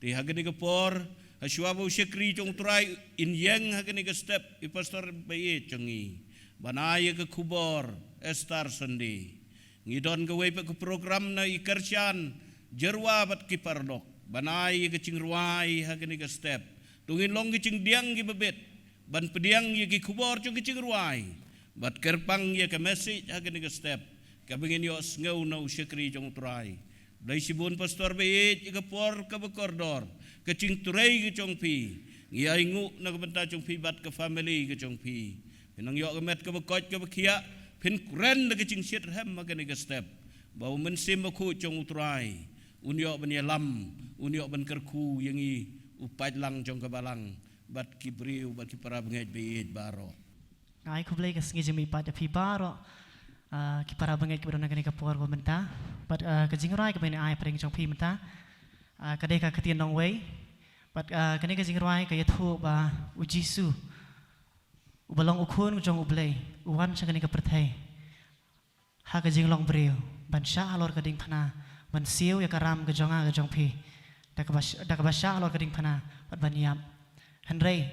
Te ha kane ka por, ha shuwa ba u shakri jong U Trai un ïeng ha kane ka step, i pastor ba ïeit jong ngi, ban ai ïa ka khubor Easter Sunday, ngi don kawei pat ka program na i Kyrshan Jyrwa bad ki paralok ban ai ïa ka jingrwai ha kane ka step. To ngin long ki jingdiang kiba bit ban pdiang ïa ki khubor jong ki jingrwai bad kyrpang ïa ka message ha kane ka step, kaba ngin ïohsngew na u shakri jong U Trai. Khublei shibun pastor ba ïeit ïa ka por kaba kordor, ka jingtrei ka jong phi. Ngi ainguh na ka bynta jong phi bad ka family ka jong phi. Phin nang ïoh ka met kaba koit kaba khiah, phin kren da ka jingshit rhem ha kane ka step, ba U Mynsiem Bakhuid jong U Trai un ïoh ban ïalam, un ïoh ban kyrkhu ïa ngi, u paidlang jong ka balang, bad ki briew bad ki para bangeit ba ïeit baroh. Nga ai khublei ka sngi jingmihpat ïa phi baroh, ah, ki para bangeit kiba don ha kane ka por ba mynta. Bad, ah, ka jingrwai kaba ngin ai pyrshang jong phi mynta, ah, ka dei ka ktien nongwei. Bad, ah, kane ka jingrwai ka ïathuh ba U Jisu, uba long U Khun jong U Blei, u wan sha kane ka pyrthei ha ka jinglong briew, ban shah halor ka diengphna, ban siew ïa ka ram ka jong nga ka jong phi, da kaba sh-, da kaba shah halor ka diengphna bad ban ïap. Hynrei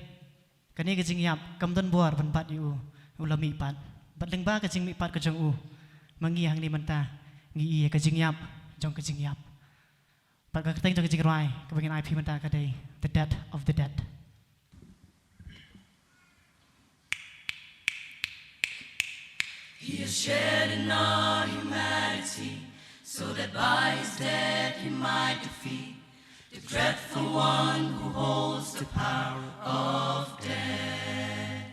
kane ka jingïap kam don bor ban bat ïa u, u la mihpat. Bad lyngba ka jingmihpat ka jong u, ma ngi hangne mynta ngi ïoh ïa ka jingïap jong ka jingïap. Bad ka kyrteng jong ka jingrwai kaba ngin ai phi mynta ka dei The Dead of the Dead. He is shed in our humanity, so that by his death he might defeat the dreadful one who holds the power of death.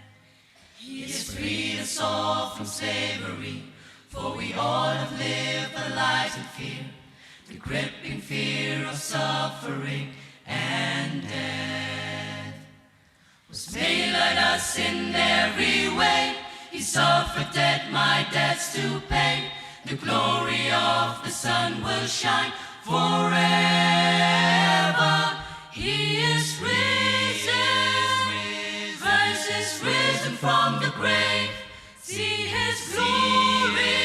He has freed us all from slavery, for we all have lived our lives in fear, the gripping fear of suffering and death. Was made like us in every way. He suffered death, my debts to pay. The glory of the Son will shine forever. He is risen. Christ is risen from the grave. See his glory.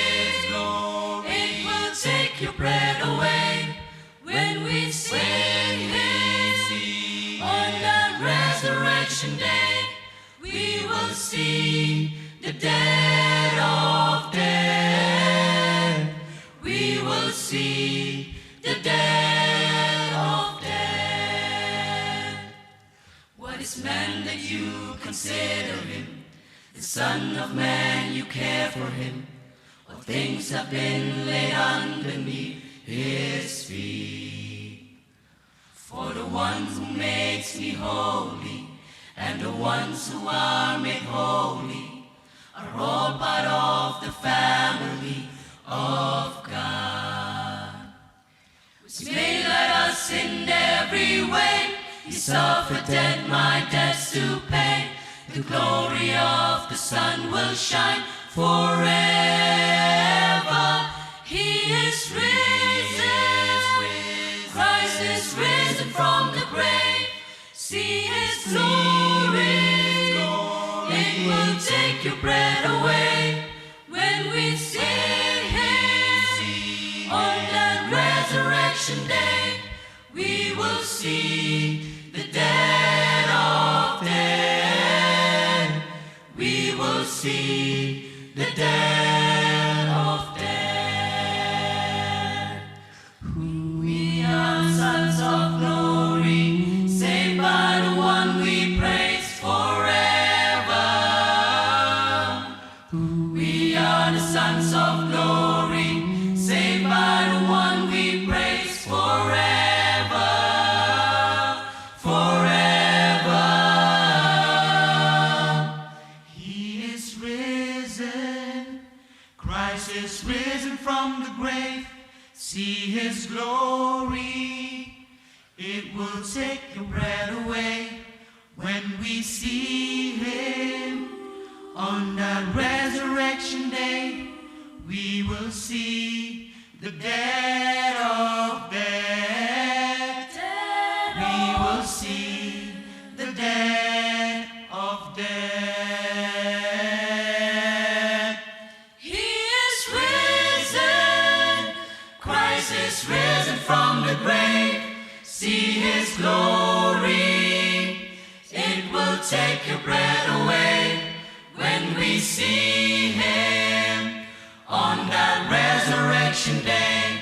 It will take your breath away. When we see him on that resurrection day, we will see the dead of dead. We will see the dead of dead. What is man that you consider him? The Son of Man, you care for him. All things have been laid underneath his feet. For the one who makes me holy and the ones who are made holy are all part of the family of God. Was made like us in every way. He suffered death, my debts to pay. The glory of the Son will shine forever. He is risen. Christ is risen from the grave. See his glory. It will take your breath away. When we see him on that resurrection day, we will see the dead of dead. We will see the dead of dead. We are sons of glory, saved by the one we praise forever. We are the sons of glory, saved by the one we praise forever, forever. He is risen. See his glory, it will take your breath away. When we see him on that resurrection day, we will see the dead of death. We will see the dead of death. He is risen. Christ is risen from the grave. See his glory. It will take your breath away when we see him. On that resurrection day,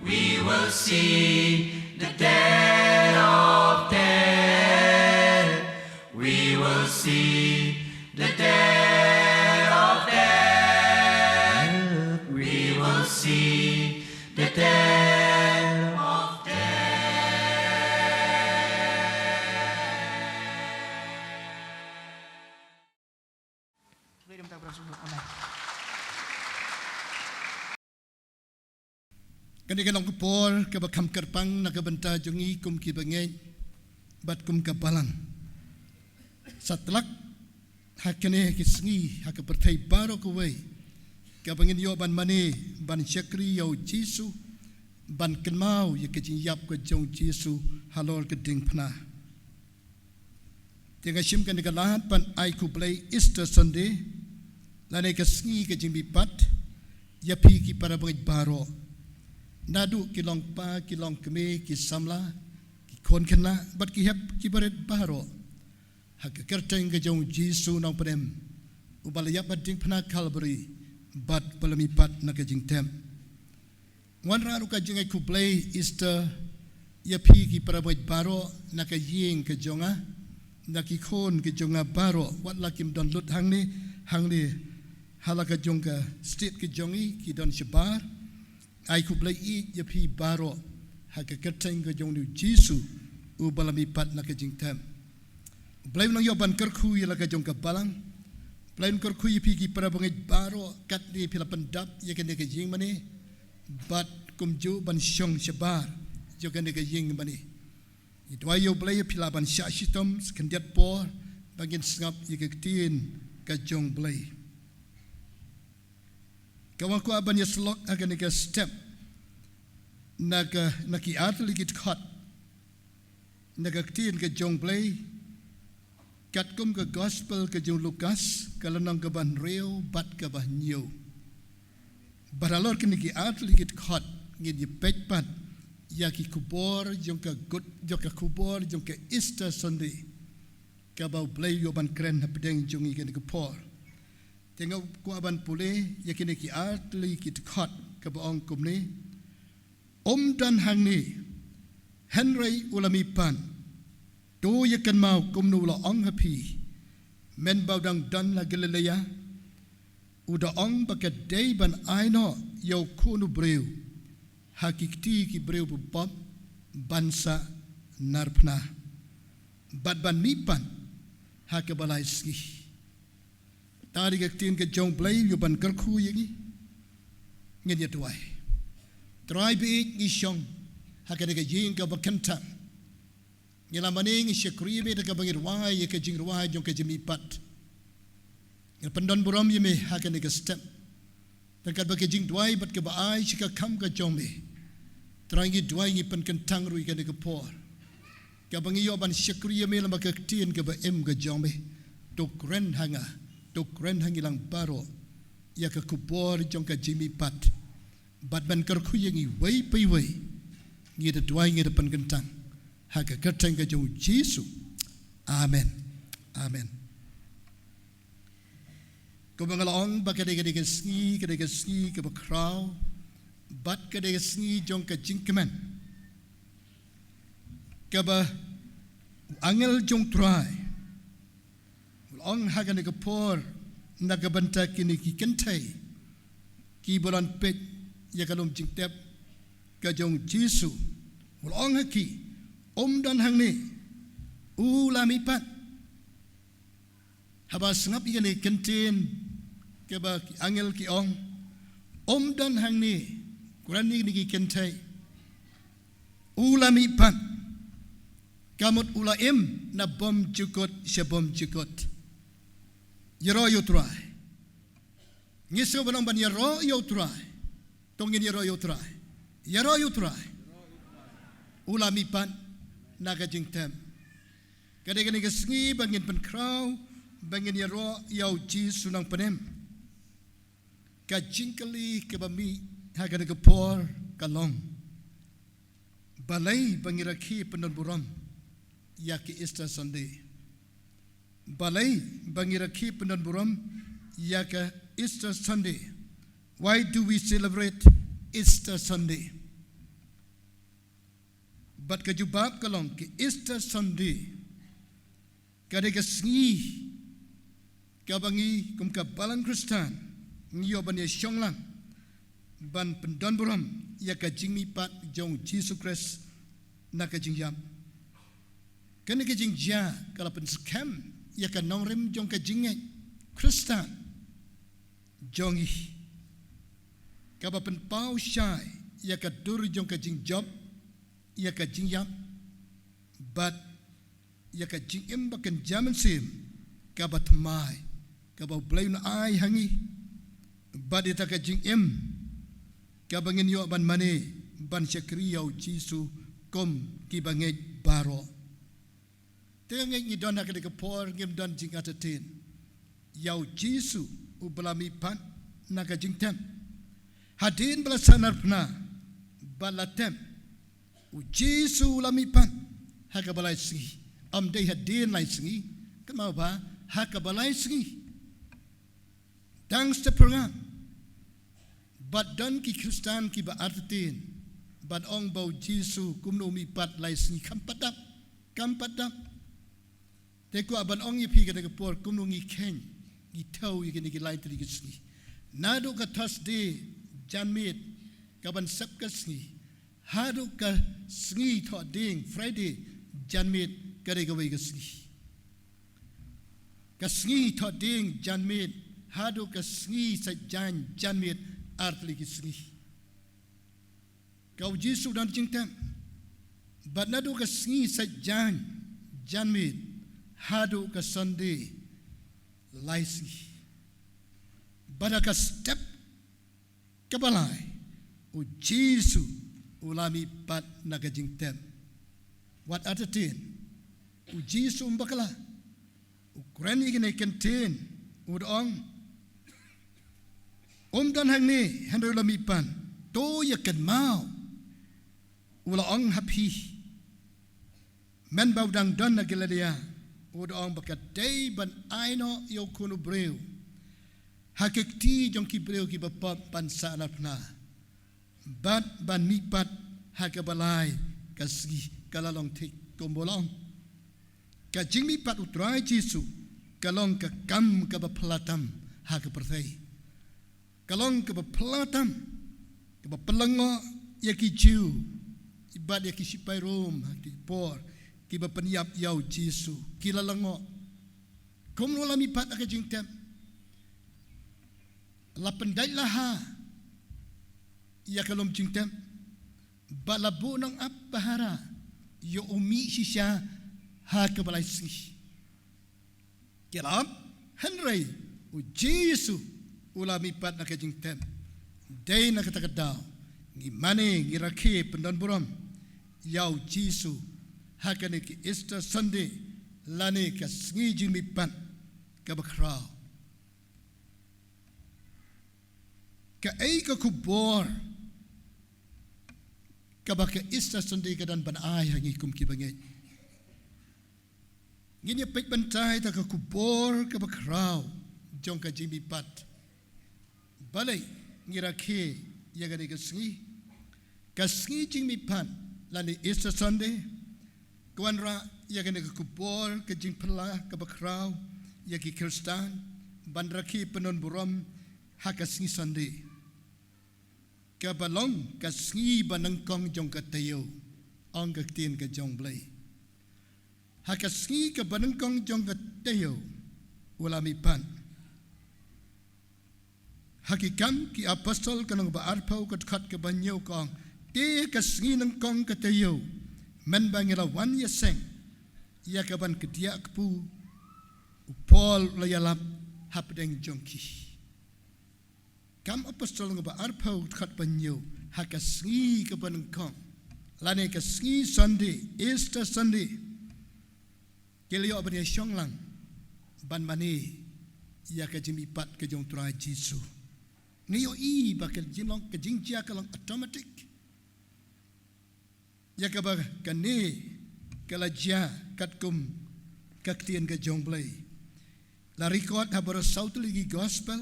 we will see the dead of death. We will see the dead of death. We will see the dead of death. Kane ka long ka por kaba kham kyrpang na ka bynta jong ngi kum ki bangeit bad kum ka balang. Satlak ha kane ka sngi ha ka pyrthei baroh kawei kaba ngin ïoh ban mane ban shakri ïa u Jisu, ban kynmaw ïa ka jingïap ka jong u Jisu halor ka diengphna. Te nga shim kane ka lad ban ai khublei Easter Sunday lane ka sngi ka jingmihpat ïa phi ki para bangeit baroh, naduh ki long kpa, ki long kmie, ki samla, ki khun khynnah bad ki hep ki barit baroh, ha ka kyrteng ka jong u Jisu Nongpynim, uba la ïap ha diengphna Kalbari bad ba la mihpat na ka jingtep. Nga wanrah ruh ka jingai khublei Easter ïa phi ki para bangeit baroh na ka ïing ka jong nga, na ki khun ki jong nga baroh, wat la kim don lut hangne hangne ha la ka jong ka state ka jong ngi, ki don shabar. Ai khublei ïa phi baroh ha ka kyrteng ka jong u Jisu uba la mihpat na ka jingtep. Blei un nang ïoh ban kyrkhu ïa la ka jong ka balang. Blei un kyrkhu ïa phi ki para bangeit baroh katne phi la pyndap ïa kane ka ïing mane bad kumjuh ban shong shabar ïa kane ka ïing mane. Ngi duwai ïa u Blei ïa phi lah ban shah shitom sa khyndiat por ba ngin sngap ïa ka ktien ka jong Blei. Ka, nga kwah ban ïa syllok ha kane ka step na ka, na ki artylli ki dkhot na ka ktien ka jong Blei, katkum ka gospel ka jong u Lukas, ka lynnong kaba hynriew bad kaba hynñiew. Bad halor kine ki artylli ki dkhot ngin ïa peit pat ïa ki khubor jong ka good, jong ka khubor jong ka Easter Sunday, kaba u Blei u ïoh ban kren hapdeng jong ngi kane ka por. Te nga kwah ban pule ïa kine ki artylli ki dkhot kaba ong kumne: Um don hangne, hynrei u la mihpat. To ïa kynmaw kumno u la ong ha phi, mynba u dang don ha Galilea, u da ong ba ka dei ban ai noh ïa u Khun u briew ha ki kti ki briew ba pop, ban sah narphna bad ban mihpat ha kaba lai sngi. Tang da ka ktien ka jong Blei u ïoh ban kyrkhu ïa ngi. Ngin ïa duwai. Trai baieit, ngi shong ha kane ka ïing kaba kynthah. Ngi la mane ngi shakri ïa me da kaba ngi rwai ïa ka jingrwai jong ka jingmihpat. Ngi pyndon burom ïa me ha kane ka step. Tang katba ka jingduwai bad kaba ai sha ka kam ka jong me, Trai ngi duwai ngi pynkyntang ruh ïa kane ka por kaba ngi ïoh ban shakri ïa me lyngba ka ktien kaba im ka jong me. To kren ha nga, to kren ha ngi lang baroh ïa ka khubor jong ka jingmihpat. Bad ban kyrkhu ïa ngi wei pa wei. Ngi da duwai ngi da pynkyntang ha ka kyrteng ka jong u Jisu. Amen. Amen. Kumba nga la ong ba ka dei, ka dei ka sngi, ka dei ka sngi kaba khraw, bad ka dei ka sngi jong ka jingkmen, kaba u angel jong u Trai u la ong ha kane ka por na ka bynta kine ki kynthei kiba la peit ïa ka lum jingtep ka jong u Jisu. U la ong ha ki, um don hangne, u la mihpat. Haba sngap ïa kane ka ktien kaba ki angel ki ong, um don hangne, u Kren ïa kine ki kynthei. U la mihpat. Ka mut u la im na bymjukut sha bymjukut. Ïaroh ïa u Trai. Ngi sngewbha ban ïaroh ïa u Trai. To ngin ïaroh ïa u Trai. Ïaroh ïa u Trai. U la mihpat na ka jingtem. Ka dei kane ka sngi ba ngin pynkhraw, ba ngin ïaroh ïa u Jisu nongpynim. Ka jingkylli kaba mih ha kane ka por ka long: Balei ba ngi rakhe pyndonburom ïa ka Easter Sunday? Balei ba ngi rakhe pyndonburom ïa ka Easter Sunday? Why do we celebrate Easter Sunday? Bad ka jubab ka long, ka Easter Sunday ka dei ka sngi kaba ngi kum ka balang Khristan ngi ïoh ban ïashong lang ban pyndonburom ïa ka jingmihpat jong Jisu Khrist na ka jingïap. Kane ka jingjia ka la pynskhem ïa ka nongrim jong ka jingngeit Khristan jong ngi, kaba pynpaw shai ïa ka dur jong ka jingjop, ïa ka jingïap, bad ïa ka jingim ba kynja mynsiem kaba thymmai kaba U Blei un ai ha ngi, bad ïa ka jingim kaba ngin ïoh ban mane ban shakri ïa u Jisu kum kiba ngeit baroh. Te nga ngeit ngi don ha kane ka por ngim don jingartatien ïa u Jisu uba la mihpat na ka jingtem. Hadien ba la sahnarphna bad la tem, u Jisu u la mihpat ha kaba lai sngi. Ym dei hadien lai sngi, kynmaw ba ha kaba lai sngi. Tang step pyrngam. Bad don ki Khristan kiba artatien ban ong ba u Jisu kumno u mihpat lai sngi, kam pat dap, kam pat dap. Te kwah ban ong ïa phi kane ka por kumno ngi kheiñ, ngi thew ïa kine ki lai tylli ki sngi. Naduh ka Thursday janmiet kaban sep ka sngi, haduh ka sngi Thohdieng Friday janmiet ka dei kawei ka sngi. Ka sngi Thohdieng janmiet haduh ka sngi Saitjaiñ janmiet, ar tylli ki sngi. Ka u Jisu don jingtem. Bad naduh ka sngi Saitjaiñ janmiet haduh ka Sunday lai sngi. Bad ha ka step kaba lai, u Jisu u la mihpat na ka jingtem. Wat artatien, u Jisu um bakla. U kren ïa kine ki kyntien, u da ong, um don hangne, hynrei u la mihpat. To ïa kynmaw, u la ong ha phi, mynba u dang don na Galilaia, u da ong ba ka dei ban ai noh ïa u Khun u briew ha ka kti jong ki briew kiba pop ban sahnarphna, bad ban mihpat ha kaba lai ka sngi. Ka la long thik kumba u la ong. Ka jingmihpat u Trai Jisu ka long ka kam kaba phylla tam ha ka pyrthei. Ka long kaba phylla tam, kaba pynlyngngoh ïa ki Jiw bad ïa ki sipai Rom ha ki por kiba pynïap ïa u Jisu. Ki la lyngngoh kumno u la mihpat ha ka jingtem. La pyndait laha ïa ka lum jingtem, bad la buh nongap bahara ïa u mih shisha ha kaba lai sngi. Ki la ap, hynrei u Jisu u la mihpat na ka jingtem. Dei na kata ka daw ngi mane, ngi rakhe pyndonburom ïa u Jisu ha kane ka Easter Sunday, lane ka sngi jingmihpat kaba khraw. Kaei ka khubor kaba ka Easter Sunday ka don ban ai ha ngi kum ki bangeit? Ngin ïa peit bynta ïa ka khubor kaba khraw jong ka jingmihpat. Balei ngi rakhe ïa kane ka sngi, ka sngi jingmihpat lane Easter Sunday? Ka wanrah ïa kane ka khubor ka jingphylla kaba khraw ïa ki Khristan ban rakhe pyndonburom ha ka sngi Sunday, kaba long ka sngi banyngkong jong ka taïew, ong ka ktien ka jong U Blei. Ha ka sngi kaba nyngkong jong ka taïew u la mihpat. Ha ki Kam ki Apostol ka lynnong ba arphew ka dkhot kaba hynñiew ka ong, te ka sngi nyngkong ka taïew, mynba ngi la wan ïaseng ïa kaban kdiah kpu, u Paul u la ïalap hapdeng jong ki. Kam Apostol lynnong ba arphew dkhot ba hynñiew, ha ka sngi kaba nyngkong, lane ka sngi Sunday, Easter Sunday, ki la ïoh ban ïashong lang ban mane ïa ka jingmihpat ka jong u Trai Jisu. Ngi ïohi ba ka jinglong, ka jingjia ka long automatic. Ïa kaba kane ka la jia katkum ka ktien ka jong u Blei. La record ha baroh saw tylli ki Gospel,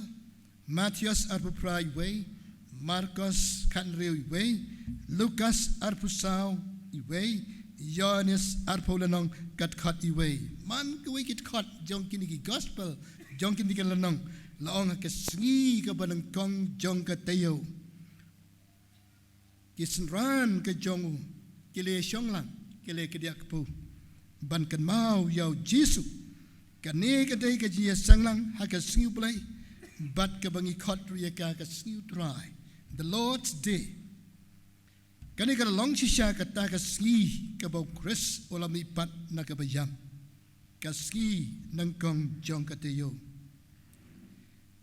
Mathaios arphew phra uwei, Markos khathynriew uwei, Lukas arphew saw uwei, Ïoannis arphew lynnong ka dkhot uwei. Man kawei ki dkhot jong kine ki Gospel, jong kine ki lynnong, la ong ha ka sngi kaba nyngkong jong ka taïew, ki synran ka jong u ki la ïashong lang, ki la ïakdiah kpu ban kynmaw ïa u Jisu. Kane ka dei ka jingïaseng lang ha ka sngi u Blei, bad kaba ngi khot ruh ïa ka ka sngi u Trai, the Lord's Day. Kane ka la long shisha kata ka sngi kaba u Khrist u la mihpat na kaba ïap, ka sngi nyngkong jong ka taïew.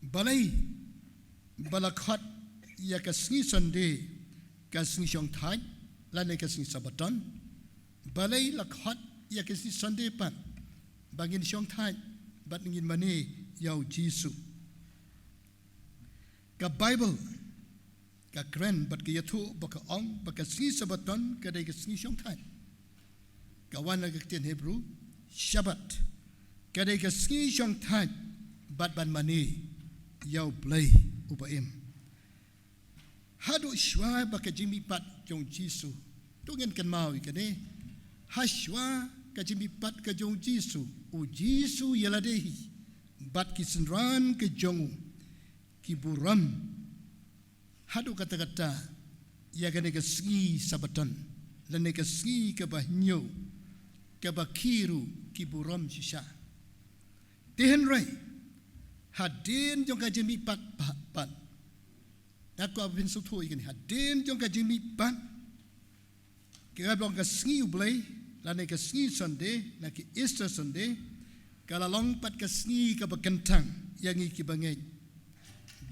Balei ba la khot ïa ka sngi Sunday ka sngi shongthait lane ka sngi Sabbaton? Balei la khot ïa ka sngi Sunday pat ba ngin shongthait bad ngin mane ïa u Jisu? Ka Baibl ka kren bad ka ïathuh ba ka ong ba ka sngi Sabbaton ka dei ka sngi shongthait. Ka wan na ka ktien Hebru Shabbat, ka dei ka sngi shongthait bad ban mane ïa u Blei uba im. Haduh shuwa ba ka jingmihpat jong u Jisu, to ngin kynmaw ïa kane, ha shuwa ka jingmihpat ka jong u Jisu, u Jisu ïa lade hi bad ki synran ka jong u ki burom haduh katta katta ïa kane ka sngi Sabbaton, lane ka sngi kaba hynñiew, kaba ki ruh ki burom shisha. Te hynrei hadien jong ka jingmihpat pat, pat, nga kwah ban pynsngewthuh ïa kane, hadien jong ka jingmihpat, kaba long ka sngi u Blei, lane ka sngi Sunday, na ki Easter Sunday, ka la long pat ka sngi kaba kyntang ïa ngi kiba ngeit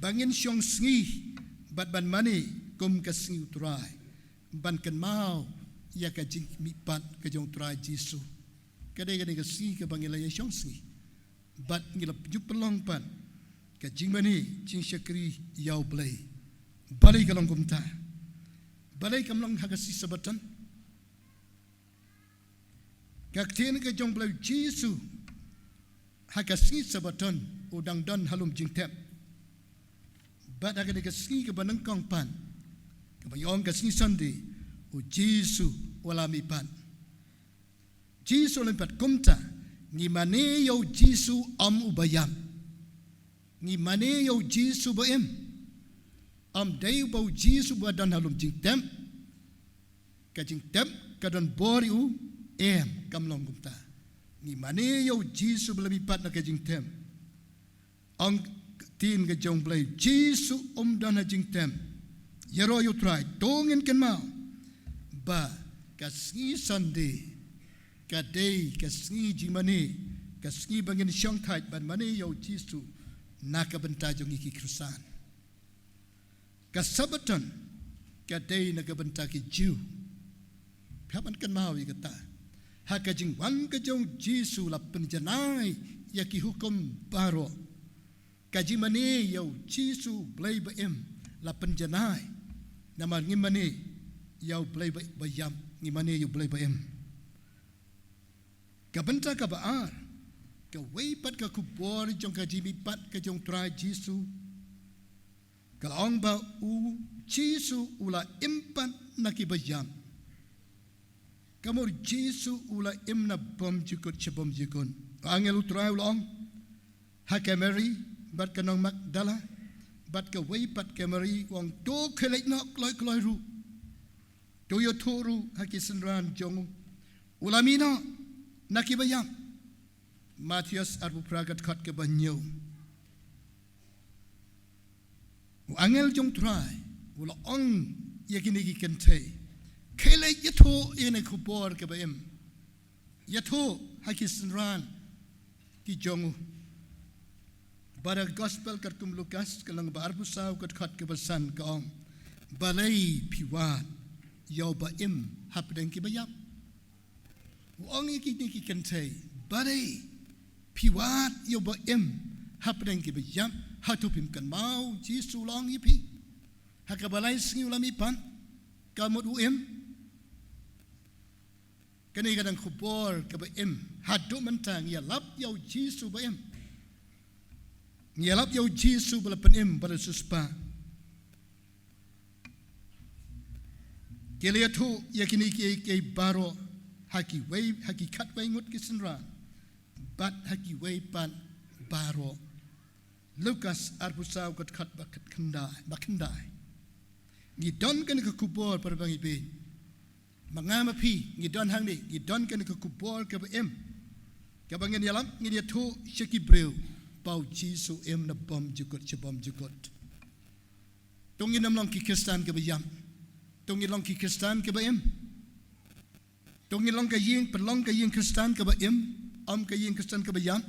ba ngin shong sngi bad ban mane kum ka sngi u Trai, ban kynmaw ïa ka jingmihpat ka jong u Trai Jisu. Ka dei kane ka sngi kaba ngi la ïashong sngi bad ngi la ju pynlong pat ka jingmane jingshakri ïa u Blei. Balei ka long kumta? Balei kam long ha ka sngi Sabbaton? Ka ktien ka jong u Blei, u Jisu, ha ka sngi Sabbaton u dang don ha lum jingtep. Bad ha kane ka sngi kaba nyngkong pat, kaba ngi ong ka sngi Sunday, u Jisu u la mihpat. Jisu u la mihpat, kumta ngi mane ïa u Jisu, ym uba ïap. Ngi mane ïa u Jisu ba im. Ym dei ba u Jisu ba don ha lum jingtep, ka jingtep ka don bor ïa u. Em, kam long kumta. Ngi mane ïa u Jisu ba la mihpat na ka jingtep. Ong ka ktien ka jong u Blei, u Jisu um don ha jingtep. Ïaroh ïa u Trai, to ngin kynmaw ba ka sngi Sunday ka dei ka sngi jingmane, ka sngi ba ngin shongthait ban mane ïa u Jisu na ka bynta jong ngi ki Khristan. Ka Sabbaton ka dei na ka bynta ki Jiw. Phi hap ban kynmaw ïa kata. Ha ka jingwan ka jong u Jisu la pynjanai ïa ki hukum baroh. Ka jingmane ïa u Jisu u Blei ba im la pynjanai. Namar ngi mane ïa u Blei ba, ba ïap, ngi mane ïa u Blei ba im. Ka bynta kaba ar, kawei pat ka khubor jong ka jingmihpat ka jong u Trai Jisu, ka la ong ba u Jisu u la im pat na ki ba ïap. Ka mut u Jisu u la im na bymjukut sha bymjukut. U angel u Trai u la ong ha ka Mari bad ka nong Magdala bad kawei pat ka Mari, u ong, to khie leit noh kloi kloi ruh. To ïathuh ruh ha ki synran jong u, u la mih noh na ki ba ïap. Mathaios arphew phra ka dkhot kaba hynñiew. U angel jong Trai u la ong ïa kine ki kynthei, khie leit ïathuh ïa kane ka khubor kaba im, ïathuh ha ki synran ki jong u. Ba da gospel katkum Lukas ka lynnong ba arphew saw ka dkhot kaba san ka ong, balei phi wad ïa uba im hapdeng kiba ïap? U ong ïa kine ki kynthei, balei phi wad ïa uba im hapdeng kiba ïap? Hato phim kynmaw, Jisu u la ong ïa phi, ha kaba lai sngi u la mihpat, ka mut u im. Kane ka dang khubor kaba im. Haduh mynta ngi ïalap ïa u Jisu ba im. Ngi ïalap ïa u Jisu ba la pynim, ba la siewspah. Ki la ïathuh ïa kine kiei kiei baroh ha kiwei, ha ki khatwei ngut ki synran bad ha kiwei pat baroh. Lukas arphew saw ka dkhot ba khyndai, ba khyndai. Ngi don kane ka khubor, para bangeit, ma nga ma phi ngi don hangne, ngi don kane ka khubor kaba im, kaba ngin ïalap, ngin ïathuh sha ki briew ba u Jisu u im na bymjukut sha bymjukut. To ngin ym long ki Khristan kiba ïap. To ngin long ki Khristan kiba im. To ngin long ka ïing, pynlong ka ïing Khristan kaba im, ym ka ïing Khristan kaba ïap.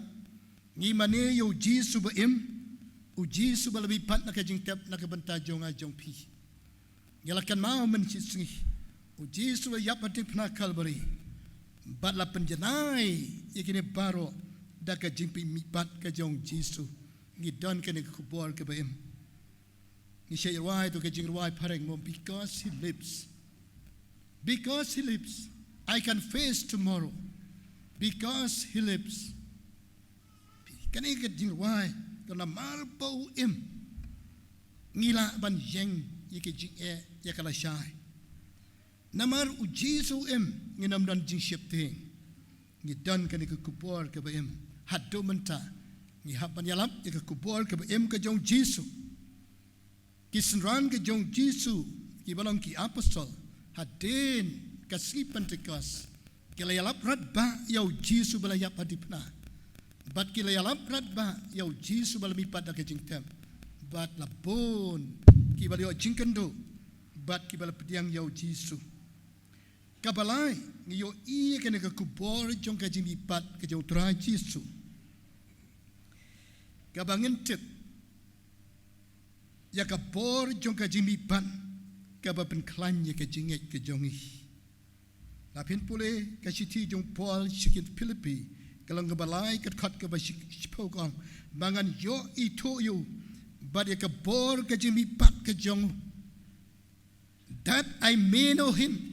Ngi mane ïa u Jisu ba im, u Jisu ba la mihpat na ka jingtep na ka bynta jong nga jong phi. Ngi la kynmaw mynshisngi u Jisu la ïap ha diengphna Kalbari bad la pynjanai ïa kine baroh da ka jingmihpat ka jong u Jisu. Ngi don kane ka khubor kaba im. Ngi shait rwai to ka jingrwai phareng mo, because he lives. Because he lives, I can face tomorrow. Because he lives. Kane ka jingrwai, ka namar ba u im, ngi lah ban ïeng ïa ka jingeh ïa ka lashai. Namar u Jisu u im, ngin ym don jingsheptieng. Ngi don kane ka khubor kaba im. Haduh mynta ngi hap ban ïalap ïa ka khubor kaba im ka jong u Jisu. Ki synran ka jong u Jisu kiba long ki apostol, hadien ka sngi Pentekost, ki la ïalap radbah ïa u Jisu ba la ïap ha diengphna. Bad ki la ïalap radbah ïa u Jisu ba la mihpat da ka jingtep. Bad la bun kiba la ïoh jingkynduh bad kiba la pdiang ïa u Jisu. Kaba lai, ngi ïohi ïa kane ka khubor jong ka jingmihpat ka jong u Trai Jisu, kaba ngin tip ïa ka bor jong ka jingmihpat kaba pynkhlaiñ ïa ka jingngeit ka jong ngi. La phin pule ka shithi jong u Paul sha ki Philippi, ka lynnong kaba lai, ka dkhot kaba shi-, shiphew, ka ong, ba ngan ïoh ithuh ïa u bad ïa ka bor ka jingmihpat ka jong u, that I may know him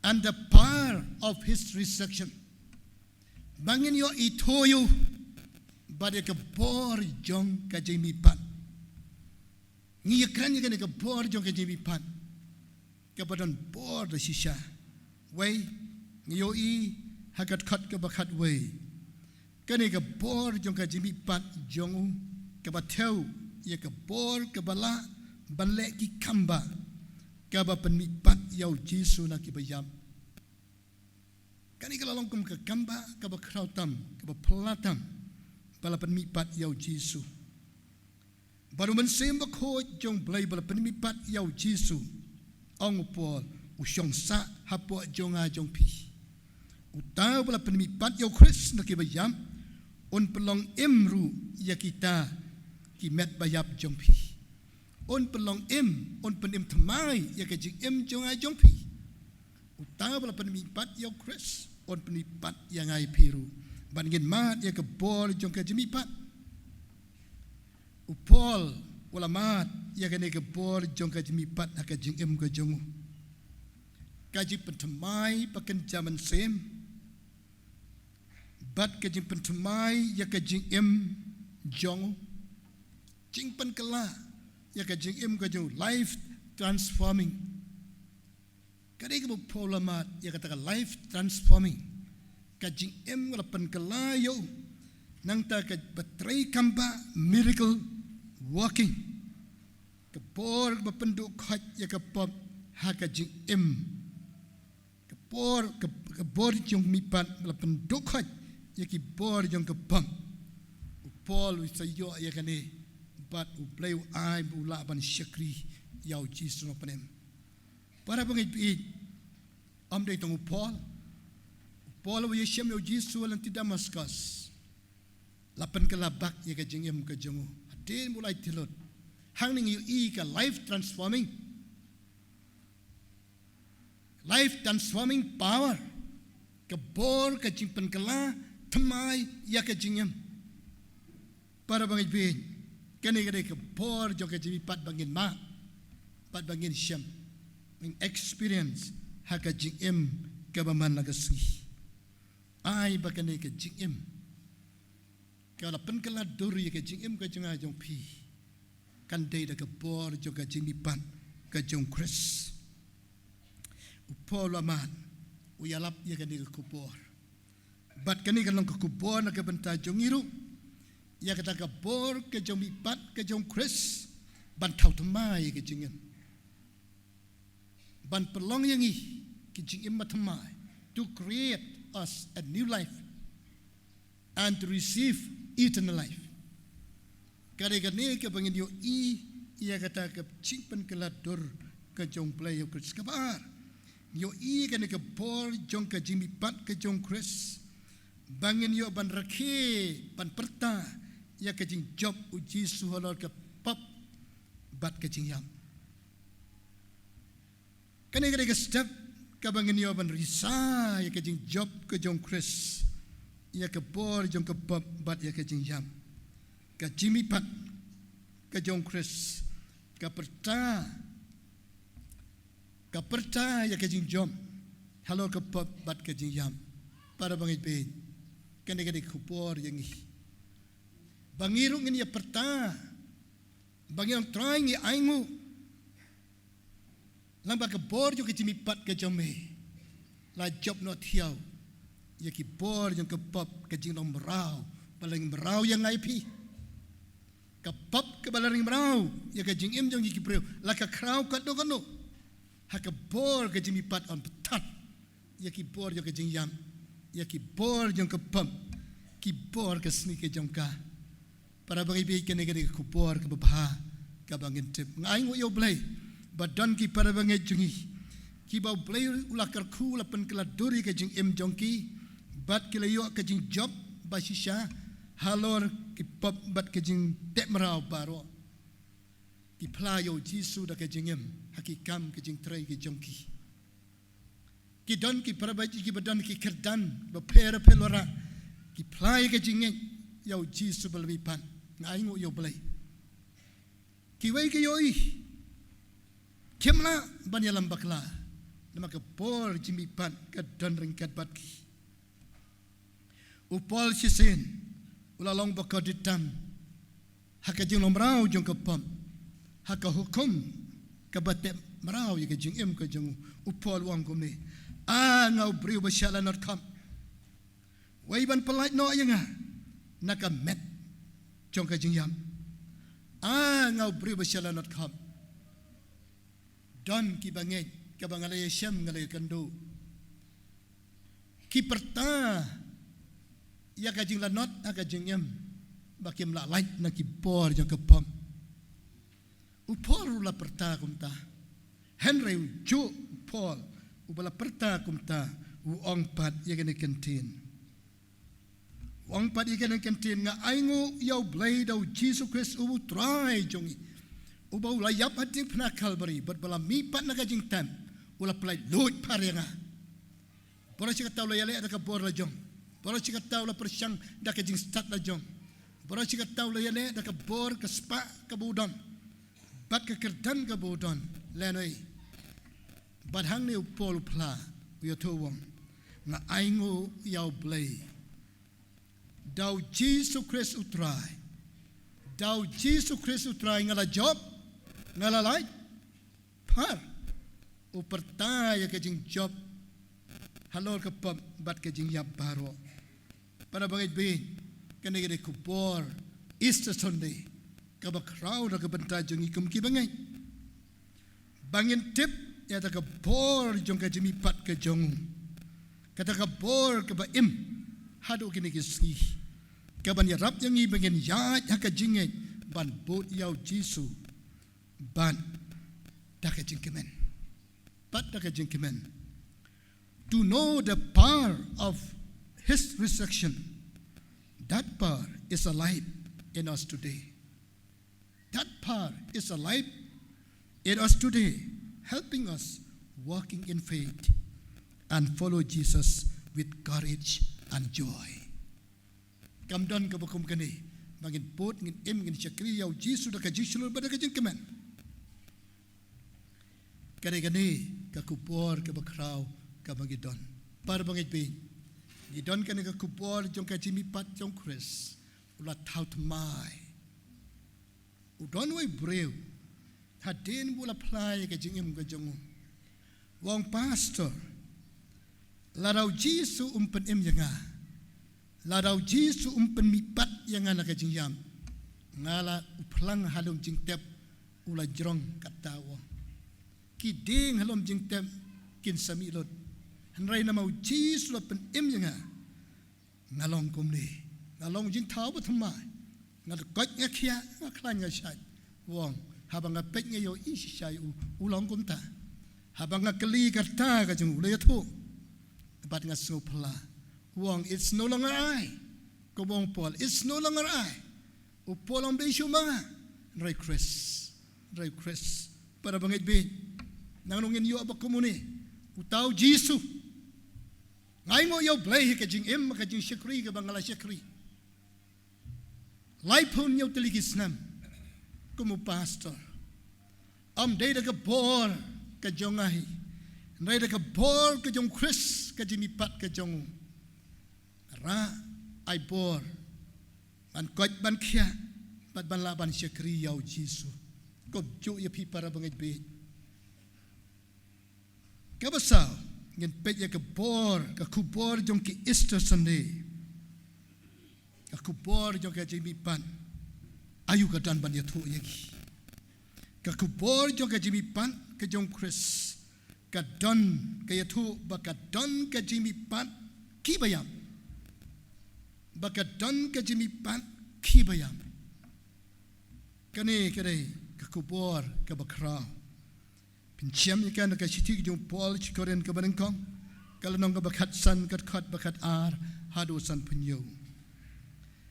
and the power of his resurrection. Ba ngin ïoh ithuh ïa u bad ïa ka bor jong ka jingmihpat. Ngi ïakren ïa kane ka bor jong ka jingmihpat, kaba don bor da shisha. Wei, ngi ïohi ha ka dkhot kaba khatwei, kane ka bor jong ka jingmihpat jong u, kaba thew ïa ka bor kaba lah ban leh ki kambah, kaba pynmihpat ïa u Jisu na kiba ïap. Kane ka la long kum ka kambah kaba khraw tam, kaba phylla tam, ba la pynmihpat ïa u Jisu. Bad u Mynsiem Bakhuid jong u Blei ba la pynmihpat ïa u Jisu, ong u Paul, u shong sah hapoh jong nga jong phi. Uta uba la pynmihpat ïa u Khrist na kiba ïap, un pynlong im ruh ïa kita ki met ba ïap jong phi. Un pynlong im, un pynim thymmai ïa ka jingim jong nga jong phi. Uta uba la pynmihpat ïa u Khrist, un pynmihpat ïa nga ïa phi ruh. Bad ngin mad ïa ka bor jong ka jingmihpat. U Paul u la mad ïa kane ka bor jong ka jingmihpat ha ka jingim ka jong u. Ka jingpynthymmai ba kynja mynsiem, bad ka jingpynthymmai ïa ka jingim jong u. Jingpynkylla ïa ka jingim ka jong u, life transforming. Ka dei kaba u Paul u la mad ïa kata ka life transforming. Ka jingim ka la pynkylla ïa u. Nangta kaba trei kambah, miracle working. Ka bor ba pynduh khoit ïa ka pop ha ka jingim. Ka bor, ka, ka bor jong mihpat ba la pynduh khoit ïa ki bor jong ka pop. U Paul u sa ïoh ïa kane Bad U Blei u ai ba u lah ban shakri ïa u Jisu Nongpynim. Para bangeit baieit, ym dei tang u Paul. U Paul uba ïashem ïa u Jisu ha lynti Damaskus la pynkylla bak ïa ka jingim ka jong u. Hadien ba u la ai tylli lut, hangne ngi ïohi ka life transforming, life transforming power, ka bor ka jingpynkylla thymmai ïa ka jingim. Para bangeit baieit, kane ka dei ka bor jong ka jingmihpat ba ngin mad bad ba ngin shem, ngin experience ha ka jingim kaba man la ka sngi. Ai ba kane ka jingim ka la pynkylla dur ïa ka jingim ka jong nga jong phi, kan dei da ka bor jong ka jingmihpat ka jong u Khrist. U Paul u la mad, u ïalap ïa kane ka khubor. Bad kane ka long ka khubor na ka bynta jong ngi ruh, ïa kata ka bor ka jingmihpat ka jong u Khrist ban thaw thymmai ïa ka jingim, ban pynlong ïa ngi ka jingim ba thymmai, to create us a new life and to receive eternal life. Ka dei kane kaba ngin ïohi ïa kata ka jingpynkylla dur ka jong u Blei ïa u Khrist. Kaba ar, ïohi kane ka bor jong ka jingmihpat ka jong u Khrist, ba ngin ïoh ban rakhe, ban pyrta ïa ka jingjop u Jisu halor ka pop bad ka jingïap. Kane ka dei ka step kaba ngin ïoh ban risa ïa ka jingjop ka jong u Khrist, ïa ka bor jong ka pop bad ïa ka jingïap. Ka jingmihpat ka jong u Khrist ka pyrta, ka pyrta ïa ka jingjop halor ka pop bad ka jingïap. Para bangeit baieit, kane ka dei ka khubor ïa ngi, ba ngi ruh ngin ïa pyrta, ba ngi ong, Trai, ngi ainguh, lyngba ka bor jong ka jingmihpat ka jong me, la jop noh thiaw ïa ki bor jong ka pop, ka jinglong mraw ba la ring mraw ïa nga ïa phi. Ka pop kaba la ring mraw ïa ka jingim jong ngi ki briew, la ka khraw katno katno. Ha ka bor ka jingmihpat yn pynthut ïa ki bor jong ka jingïap, ïa ki bor jong ka pop, ki bor ka sngi ka jong ka. Para bangeit baieit, kane ka dei ka khubor kaba bha kaba ngin tip. Nga ainguh ïa u Blei ba don ki para bangeit jong ngi kiba u Blei u la kyrkhu, u la pynkylla dur ïa ka jingim jong ki, bad ki la ïoh ka jingjop ba shisha halor ki pop bad ka jingtep mraw baroh. Ki phla ïa u Jisu da ka jingim ha ki kam ka jingtrei ka jong ki. Ki don ki para bangeit kiba don ki kyrdan bapher bapher, lada ki phla ïa ka jingngeit ïa u Jisu ba la mihpat, nga ainguh ïa u Blei. Kiwei ki ïohi kim lah ban ïalam bakla, namar ka bor jingmihpat ka don ryngkat bad ki. U Paul shisien u la long ba kordit tam ha ka jinglong mraw jong ka pop, ha ka hukum kaba tep mraw ïa ka jingim ka jong u. U Paul u ong kumne, A nga u briew ba shah lanot khop, wei ban pyllait noh ïa nga na ka met jong ka jingïap. A nga u briew ba shah lanot khop. Don kiba ngeit, kaba nga la ïashem, nga la ïakynduh, ki pyrta ïa ka jinglanot ha ka jingim ba kim lah lait na ki bor jong ka pop. U Paul u la pyrta kumta. Hynrei u juh u Paul uba la pyrta kumta u ong pat ïa kane ka ktien. U ong pat ïa kane ka ktien, Nga ainguh ïa u Blei da u Jisu Khrist uba u Trai jong ngi, uba u la ïap ha diengphna Kalbari bad ba la mihpat na ka jingtem, u la pyllait luid phar ïa nga. Baroh shi katta u la ïaleh da ka bor la jong. Baroh shi katta u la pyrshang da ka jingstad la jong. Baroh shi katta u la ïaleh da ka bor, ka spah kaba u don bad ka kyrdan kaba u don. Lehnoh, bad hangne u Paul u phla, u ïathuh u ong, Nga ainguh ïa u Blei da u Jisu Khrist u Trai. Da u Jisu Khrist u Trai nga la jop, nga la lait phar. U pyrta ïa ka jingjop halor ka pop bad ka jingïap baroh. Para bangeit baieit, kane ka dei ka khubor Easter Sunday kaba khraw na ka bynta jong ngi kum ki bangeit, ba ngin tip ïa kata ka bor jong ka jingmihpat ka jong u. Kata ka bor kaba im haduh kine ki sngi, kaban ïarap ïa ngi ba ngin ïaid ha ka jingngeit ban bud ïa u Jisu bad da ka jingkmen. Bad da ka jingkmen. To know the power of his resurrection, that power is alive in us today. That power is alive in us today, helping us walking in faith and follow Jesus with courage and joy. Kam don kaba kum kane, ba ngin bud, ngin im, ngin shakri ïa u Jisu da ka jingshlur bad da ka jingkmen. Kane, kane ka khubor kaba khraw kaba ngi don. Para bangeit bad, ngi don kane ka khubor jong ka jingmihpat jong u Khrist, u la thaw thymmai. U don uwei u briew, hadien ba u la phla ïa ka jingim ka jong u, u ong, Pastor, lada u Jisu um pynim ïa nga, lada u Jisu um pynmihpat ïa nga na ka jingïap, nga la u phlang ha lum jingtep. U la jrong kata u ong, ki dieng ha lum jingtep kin sa mih lut. Hynrei namar u Jisu la pynim ïa nga, nga long kumne. Nga long jingthaw ba thymmai. Nga koit nga khiah, nga khlaiñ nga shait. U ong, haba nga peit nga ïohi shisha ïa u, u long kumta. Haba nga kylli kata ka jong u, u la ïathuh. Bad nga sngew phylla. U ong, it's no longer I. Kumba ong u Paul, it's no longer I. U Paul um dei shuh ma nga, hynrei u Khrist. Hynrei u Khrist. Para bangeit bad, nangno ngin ïoh ba kum une, uta u Jisu. Nga ainguh ïa U Blei ha ka jingim, ha ka jingshakri kaba nga la shakri laiphew hynñiew tylli ki snem kum u pastor. Ym dei da ka bor ka jong nga hi, hynrei da ka bor ka jong u Khrist, ka jingmihpat ka jong u. Rah ai bor ban koit ban khiah bad ban lah ban shakri ïa u Jisu. Kumjuh ïa phi para bangeit bad. Kaba saw, ngin peit ïa ka bor, ka khubor jong ki Easter Sunday. Ka khubor jong ka jingmihpat, aïu ka don ban ïathuh ïa ngi? Ka khubor jong ka jingmihpat ka jong u Khrist, ka don, ka ïathuh ba ka don ka jingmihpat kiba ïap. Ba ka don ka jingmihpat kiba ïap. Kane ka dei ka khubor kaba khraw. Pynshem ïa ka na ka shithi ka jong u Paul sha ki Korinth kaba nyngkong, ka lynnong kaba khatsan, ka dkhot ba khatar haduh sanphew hynñiew.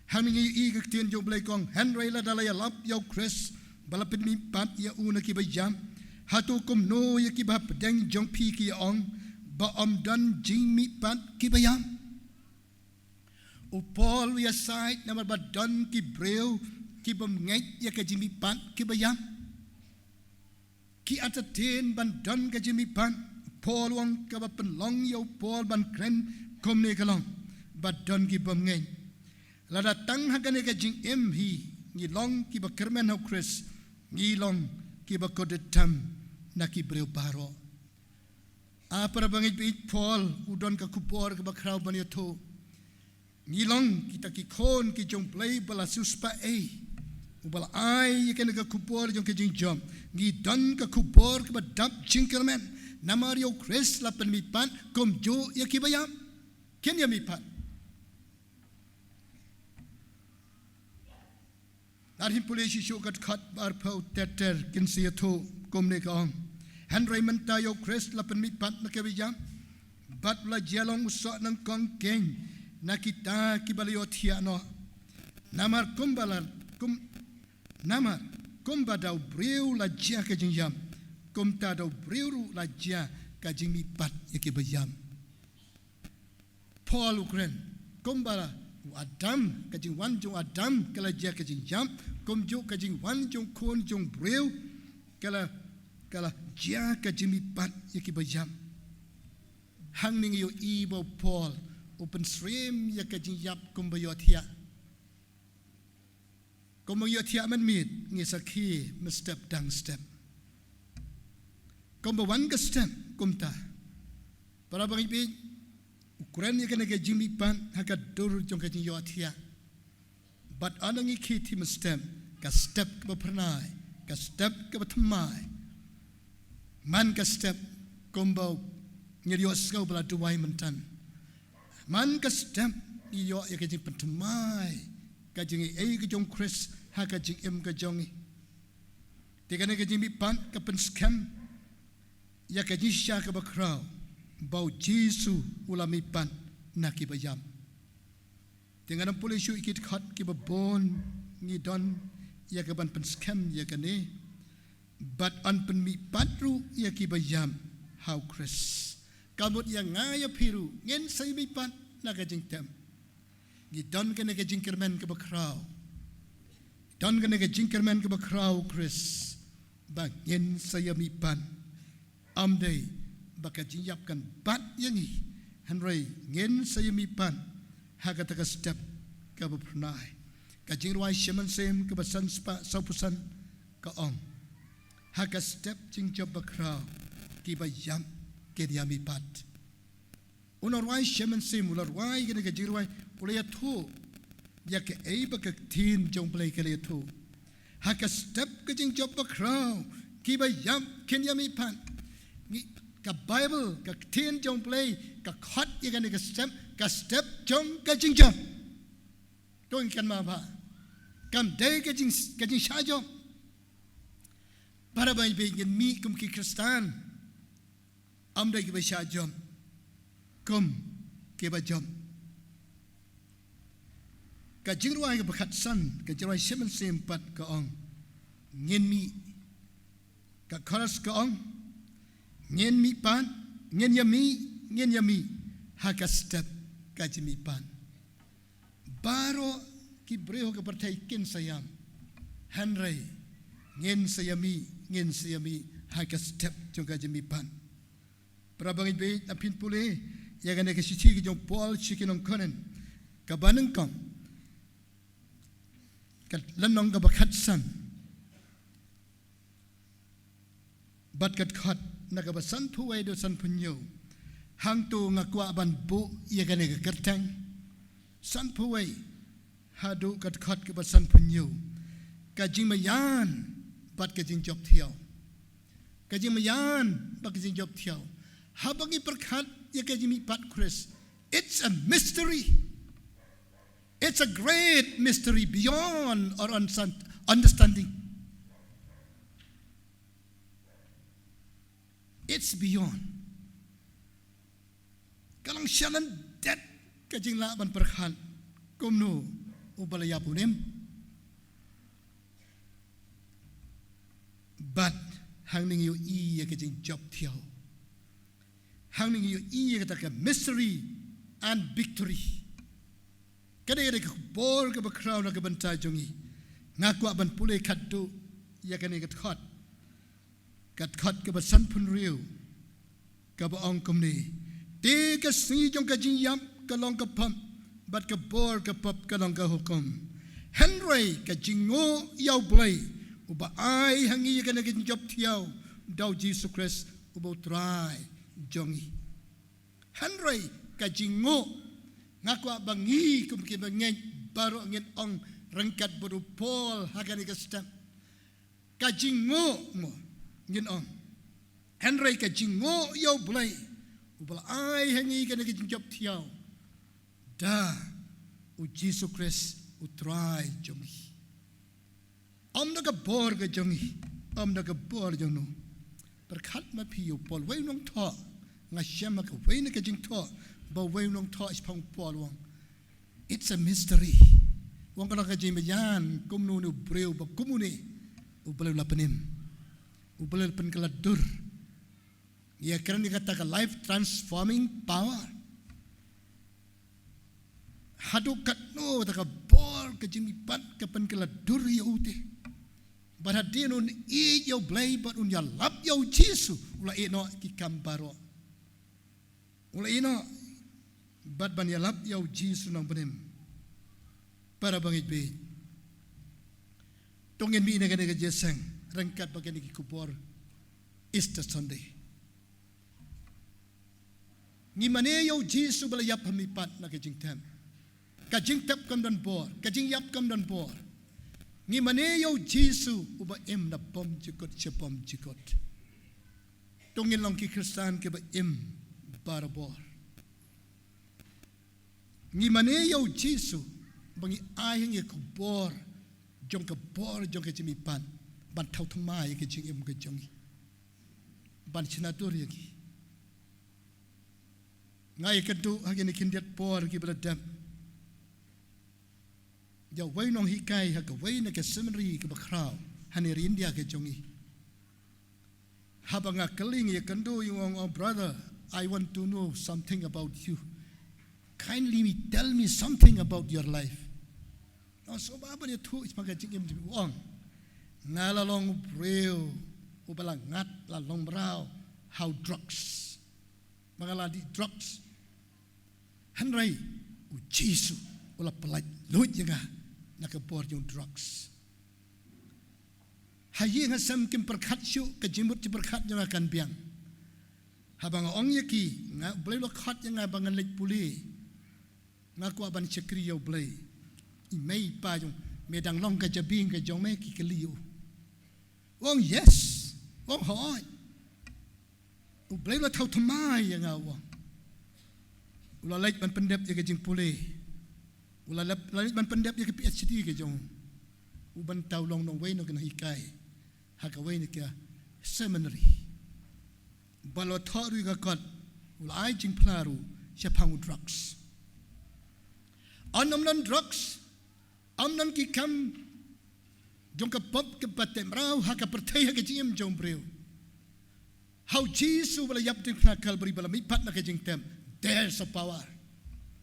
Hangne ngi ïohi ka ktien jong U Blei ka ong, hynrei lada la ïalap ïa u Khrist ba la pynmihpat ïa u na kiba ïap, hato kumno ïa kiba hapdeng jong phi ki ïa ong ba ym don jingmihpat kiba ïap? U Paul u ïasaid namar ba don ki briew ki bym ngeit ïa ka jingmihpat kiba ïap. Ki entertain ban don ka jingmihpat. Paul u ong, kaba pynlong ïa u Paul ban kren kumne ka long ba don ki bym ngeit. Lada tang ha kane ka jingim hi ngi long kiba kyrmen ha u Khrist, ngi long kiba kordit tam na ki briew baroh. A para bangeit bad, Paul u don ka khubor kaba khraw ban ïathuh. Ngi long kita ki khun ki jong U Blei ba la siewspah ei, uba la ai ïa kane ka khubor jong ka jingjop. Ngi don ka khubor kaba dap jingkyrmen, namar ïa u Khrist la pynmihpat kumjuh ïa kiba ïap. Kin ïa mihpat. Lada ngin pule shisha ka dkhot ba arphew ter ter, kin sa ïathuh kumne ka ong, hynrei mynta ïa u Khrist la pynmihpat na kiba ïap, bad la jia long u soh nyngkong keiñ na kita kiba la ïohthiah noh. Namar kumba la, kum, namar kumba da u briew la jia ka jingïap, kumta da u briew ruh la jia ka jingmihpat ïa kiba ïap. Paul u kren, kumba u Adam, ka jingwan jong u Adam ka la jia ka jingïap, kumjuh ka jingwan jong u Khun jong u briew ka la, ka la jia ka jingmihpat ïa kiba ïap. Hangne ngi ïohi ba u Paul u pynsyriem ïa ka jingïap kumba ïohthiah. Kumba ngi ïohthiah mynmiet, ngi sakhi mynstep dang step. Kumba wan ka step kumta. Para bangeit bad, u kren ïa kane ka jingmihpat ha ka dur jong ka jingïohthiah. Bad ynda ngi khie mynstep, ka step kaba phyrnai, ka step kaba thymmai. Man ka step kumba ngi ïohsngew ba la duwai mynta. Man ka step ngi ïoh ïa ka jingpynthymmai ka jingaiei ka jong u Khrist ha ka jingim ka jong ngi. Te kane ka jingmihpat ka pynskhem ïa ka jingshisha kaba khraw ba u Jisu u la mihpat na kiba ïap. Te ngan ym pule shuh ïa ki dkhot kiba bun, ngi don ïa ka ban pynskhem ïa kane. Bad yn pynmihpat ruh ïa kiba ïap ha u Khrist. Ka mut ïa nga ïa phi ruh ngin sa ïa mihpat na ka jingtep. Ngi don kane ka jingkyrmen kaba khraw. Don kane ka jingkyrmen kaba khraw u Khrist ba ngin sa ïa mihpat. Ym dei ba ka jingïap kan bat ïa ngi, hynrei ngin sa ïa mihpat ha kata ka step kaba phyrnai. Ka jingrwai Shemon Sem kaba san spah sawphew san ka ong, ha ka step jingjop bakhraw kiba ïap kin ïa mihpat. U nongrwai Shemon Sem u la rwai kane ka jingrwai, u la ïathuh ïa kaei ba ka ktien jong u Blei ka la ïathuh. Ha ka step ka jingjop bakhraw kiba ïap kin ïa mihpat. Ngi, ka Baibl, ka ktien jong u Blei ka khot ïa kane ka step, ka step jong ka jingjop. To ngi kynmaw ba kam dei ka jing, ka jingshah jop. Para bangeit, ngin mih kum ki Khristan, ym dei kiba shah jop, kum kiba jop. Ka jingrwai kaba khatsan, ka jingrwai Shemon Sem pat ka ong, ngin mih. Ka chorus ka ong, ngin mihpat, ngin ïa mih, ngin ïa mih ha ka step ka jingmihpat. Baroh ki briew ha ka pyrthei kin sa ïam, hynrei ngin sa ïa mih, ngin sa ïa mih ha ka step jong ka jingmihpat. Para bangeit, bad phin pule ïa kane ka shithi ka jong u Paul sha ki nong Korinth, kaba nyngkong, ka lynnong kaba khatsan bad ka dkhot na kaba sanphew wei haduh sanphew hynñiew. Hangto nga kwah ban buh ïa kane ka kyrteng, sanphew wei haduh ka dkhot kaba sanphew hynñiew. Ka jingmaïan bad ka jingjop thiaw. Ka jingmaïan bad ka jingjop thiaw. Haba ngi pyrkhat ïa ka jingmihpat Khrist, it's a mystery. It's a great mystery beyond our unsan-, understanding. It's beyond. Ka long shalyndet da ka jinglah ban pyrkhat kumno uba la ïap un im. Bad hangne ngi ïohi ïa ka jingjop thiaw. Hangne ngi ïohi ïa kata ka mystery and victory. Ka dei, ka dei ka khubor kaba khraw na ka bynta jong ngi. Nga kwah ban pule khatduh ïa kane ka dkhot. Ka dkhot kaba sanphew hynriew, kaba ong kumne: Te ka sngi jong ka jingïap ka long ka pop, bad ka bor ka pop ka long ka hukum. Hynrei ka jingnguh ïa u Blei uba ai ha ngi ïa kane ka jingjop thiaw da u Jisu Khrist uba u Trai jong ngi. Hynrei ka jingnguh, nga kwah ba ngi kum ki bangeit baroh ngin ong ryngkat bad u Paul ha kane ka step. Ka jingnguh mo, ngin ong. Hynrei ka jingnguh ïa u Blei uba la ai ha ngi kane ka jingjop thiaw da u Jisu Khrist u Trai jong ngi. Ym da ka bor ka jong ngi, ym da ka bor jong no. Pyrkhat ma phi, ïa u Paul, uwei u nongthoh, nga shem ha kawei na ka jingthoh ba uwei u nongthoh shaphang u Paul u ong, it's a mystery. U ong ka long ka jingmaïan kumno une u briew ba kum une u Blei u la pynim, u Blei u la pynkylla dur. Ïa kren ïa kata ka life transforming power. Haduh katno kata ka bor ka jingmihpat ka pynkylla dur ïa u te. Bad hadien un ïeit ïa u Blei bad un ïalap ïa u Jisu, u la ïehnoh ki kam baroh. U la ïehnoh bad ban ïalap ïa u Jisu nongpynim. Para bangeit, bad to ngin mih na kane ka jingïaseng ryngkat bad kane ki khubor Easter Sunday. Ngi mane ïa u Jisu ba la ïap ha mihpat na ka jingtep. Ka jingtep kam don bor, ka jingïap kam don bor. Ngi mane ïa u Jisu uba im na bymjukut sha bymjukut. To ngin long ki Khristan kiba im barabor. Ngi mane ïa u Jisu ba ngi ai ha ngi ka bor jong ka bor jong ka jingmihpat ban thaw thymmai ïa ka jingim ka jong ngi, ban shna dur ïa ngi. Nga ïakynduh ha kine ki khyndiat por kiba la dep ïa uwei u nonghikai ha kawei na ka seminary kaba khraw hangne ha ri India ka jong ngi. Haba nga kylli, nga ïakynduh, u ong, "Oh brother, I want to know something about you. Kindly me, tell me something about your life." Nongshun ba ban ïathuh shaphang ka jingim jong u, u ong, "Nga la long u briew uba la ngat, la long mraw ha u drugs. Ba nga la dih drugs. Hynrei u Jisu u la pyllait luid ïa nga na ka bor jong u drugs. Ha ïing ha sem kim pyrkhat shuh, ka jingmut jingpyrkhat jong nga kan biang." Haba nga ong ïa ki, nga, U Blei u la khot ïa nga ba ngan leit pule, nga kwah ban shakri ïa U Blei. I mei i pa jong me dang long ka jabieng ka jong me, ki kylli ïa u. U ong, "Yes." U ong, "Hooid." U Blei u la thaw thymmai ïa nga, u ong. U la leit ban pyndep ïa ka jingpule. U la lep, la leit ban pyndep ïa ka PhD ka jong u. U bynta u long nongwei na u nonghikai ha kawei na ka seminary. Ba la thoh ruh ïa ka kot, u la ai jingphla ruh shaphang u drugs. Ym don drugs, ym don ki kam jong ka pop kaba teh mraw ha ka pyrthei ha ka jingim jong u briew. Ha u Jisu ba la ïap diengphna Kalbari, ba la mihpat na ka jingtep. There's a power.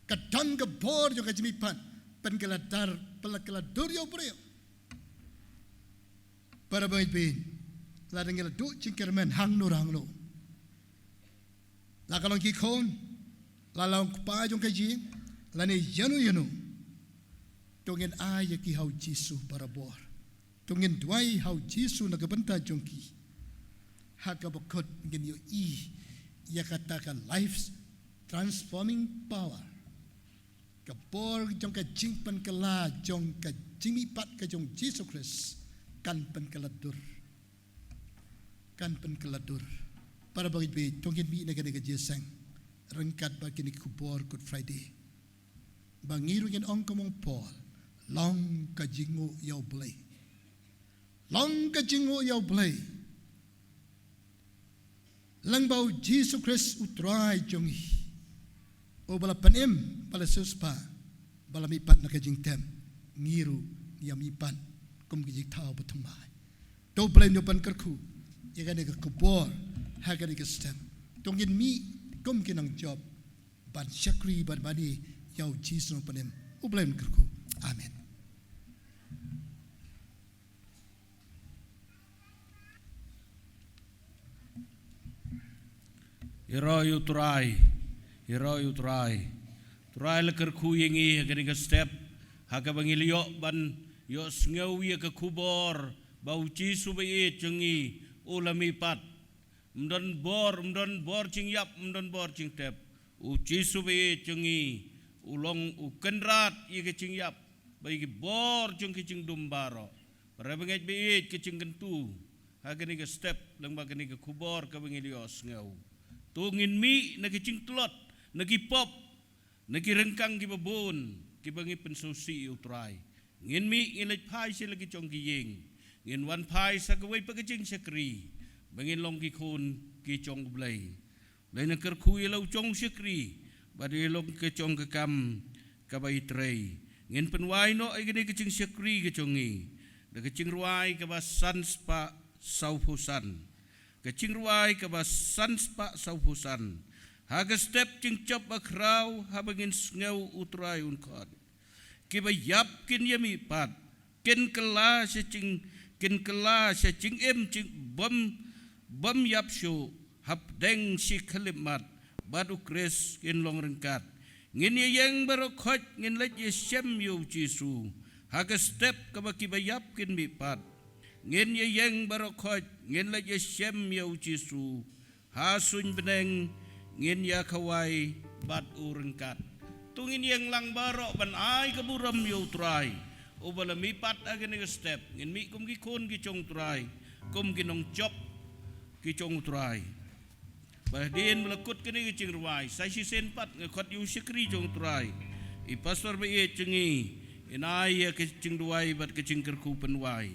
Ka don ka bor jong ka jingmihpat. Pynkylla dur, pynkylla dur ïa u briew. Para bangeit, lada ngi la duh jingkyrmen hangno hangno, la ka long ki khun, la long u kpa jong ka ïing, lane ïano ïano, to ngin ai ïa ki ha u Jisu barabor. To ngin duwai ha u Jisu na ka bynta jong ki. Ha kaba kut ngin ïohi ïa kata ka life transforming power. Ka bor jong ka jingpynkylla jong ka jingmihpat ka jong u Jisu Khrist kan pynkylla dur. Kan pynkylla dur. Para bangeit, to ngin mih na kane ka jingïaseng ryngkat bad kine ki khubor Good Friday. Ba ngi ruh ngin ong kum u Paul, long ka jingnguh ïa u Blei. Long ka jingnguh ïa u Blei. Lyngba u Jisu Khrist u Trai jong ngi, uba la pynim, ba la siewspah, ba la mihpat na ka jingtep, ngi ruh ngi ïa mihpat kum ki jingthaw ba thymmai. To u Blei un ïa pynkylla ïa kane ka khubor ha kane ka step. To ngin mih kum ki nongjop ban shakri, ban mane ïa u Jisu nongpynim. U Blei un kyrkhu. Amen. Ïaroh ïa u Trai, ïaroh ïa u Trai. Trai la kyrkhu ïa ngi ha kane ka step, ha kaba ngi la ïoh ban ïohsngew ïa ka khubor ba u Jisu ba ïeit jong ngi u la mihpat. Ym don bor, ym don bor jingïap, ym don bor jingtep. U Jisu ba ïeit jong ngi u long u kynrad ïa ka jingïap bad ïa ki bor jong ki jingdum baroh. Para bangeit ba ïeit, ka jingkyntu ha kane ka step lyngba kane ka khubor kaba ngi la ïohsngew. To ngin mih na ka jingtlot na ki pop, na ki ryngkang kiba bun kiba ngi pynsngewsih ïa u Trai. Ngin mih, ngin leit phai sha la ki jong ki ïing. Ngin wan phai sa kawei pat ka jingshakri ba ngin long ki khun ki jong u Blei. Leit na kyrkhu ïa la u jong u shakri bad ïa la u ka jong ka kam kaba i trei. Ngin pynwai noh ïa kane ka jingshakri ka jong ngi da ka jingrwai kaba san spah sawphew san. Ka jingrwai kaba san spah sawphew san. Ha ka step jingjop ba khraw haba ngin sngew u Trai un khot, kiba ïap kin ïa mihpat, kin kylla sha jing, kin kylla sha jingim jing bym, bym ïap shuh, hapdeng shi khyllipmat bad u Khrist kin long ryngkat. Ngin ïa ïeng baroh khoit, ngin leit ïashem ïa u Jisu ha ka step kaba kiba ïap kin mihpat. Ngin ïa ïeng baroh khoit, ngin leit ïashem ïa u Jisu ha suiñ bneng, ngin ïa khawai bad u ryngkat. To ngin ïeng lang baroh ban ai ka burom ïa u Trai uba la mihpat ha kane ka step. Ngin mih kum ki khun ki jong u Trai, kum ki nongjop ki jong u Trai. Ba hadien ba la kut kane ka jingrwai, sa shisien pat nga khot ïa u shakri jong u Trai, i pastor ba ïeit jong ngi, Ngin ai ïa ka jingduwai bad ka jingkyrkhu pynwai.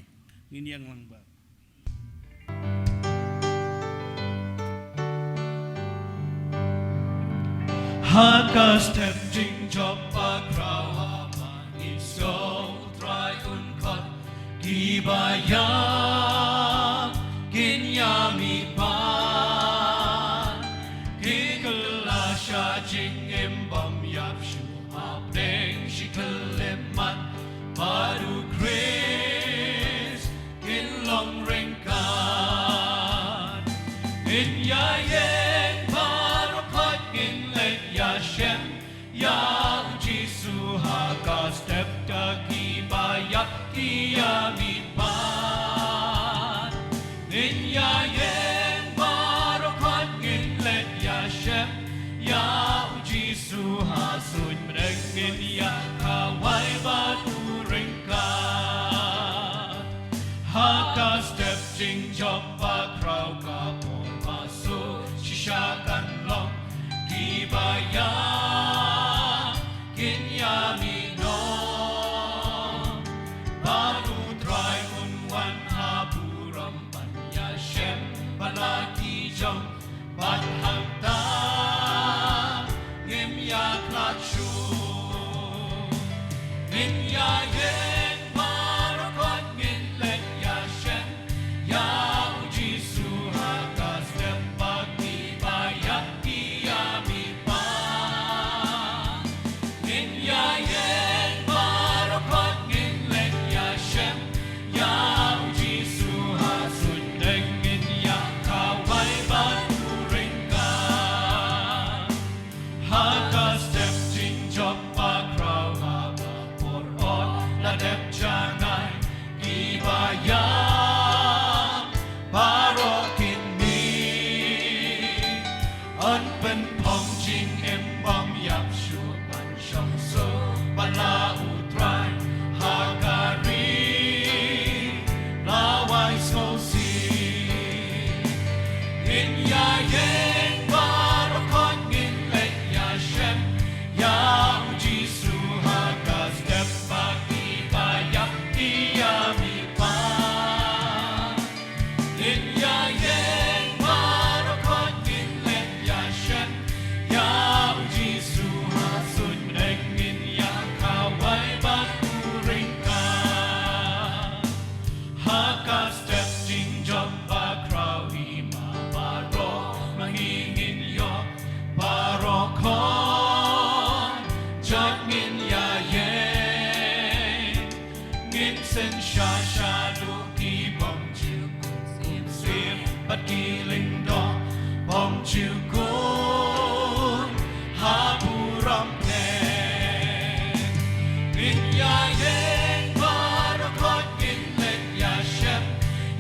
Ngin ïeng lang bad. Ha ka step jingjop bakhraw haba ngi sngew U Trai un khot kiba ïap kin ïa mih pat. Ki kylla sha jingim bym ïap shuh hapdeng shi khyllipmat bad U Khrist kin long ryngkat. Ngin ïa ïeng baroh khoit, ngin leit ïashem ïa U Jisu ha ka step, da kiba ïap ki ïa mih pat. Ngin ïa ïeng baroh khoit, ngin leit ïashem ïa U Jisu ha suiñ bneng, ngin ïa kawai bad U ryngkat. Ha ka step jingjop bakhraw, ka por ba suk shisha kan long kiba ïap kin ïa mih noh. Bad U Trai un wan ha burom ban ïashem bad la ki jong, bad hangta ngim ïa khlad shuh. Ngin ïa ïeng baroh khoit, ngin leit ïashem ïa U Jisu ha ka step, ba kiba ïap ki ïa mih pat. Ngin ïa ïeng baroh khoit, ngin leit ïashem ïa U Jisu ha suiñ bneng, ngin ïa kawai bad U ryngkat. Ha ka step jingjop bakhraw, haba por ot la dep janai, kiba ïap baroh kin mih. Yn pynphong jingim bym ïap shuh ban shong suk bad la U Trai ha ka ri lawei sngewsih. Ngin ïa ïeng baroh khoit, ngin leit ïashem ïa U Jisu ha ka step, ba kiba ïap ki ïa mih pat. Ngin ïa ïeng baroh khoit, ngin leit ïashem ïa U Jisu ha suiñ bneng, ngin ïa kawai bad U ryngkat. Ha ka step jingjop bakhraw, hima baroh ma ngi ngin ïoh baroh khoit, jot ngin ïa ïeng. Ngin synshar shaduh ki bymjukut, ki mynsiem bad ki lyngdoh bymjukut ha burom pdeng. Ngin ïa ïeng baroh khoit, ngin leit ïashem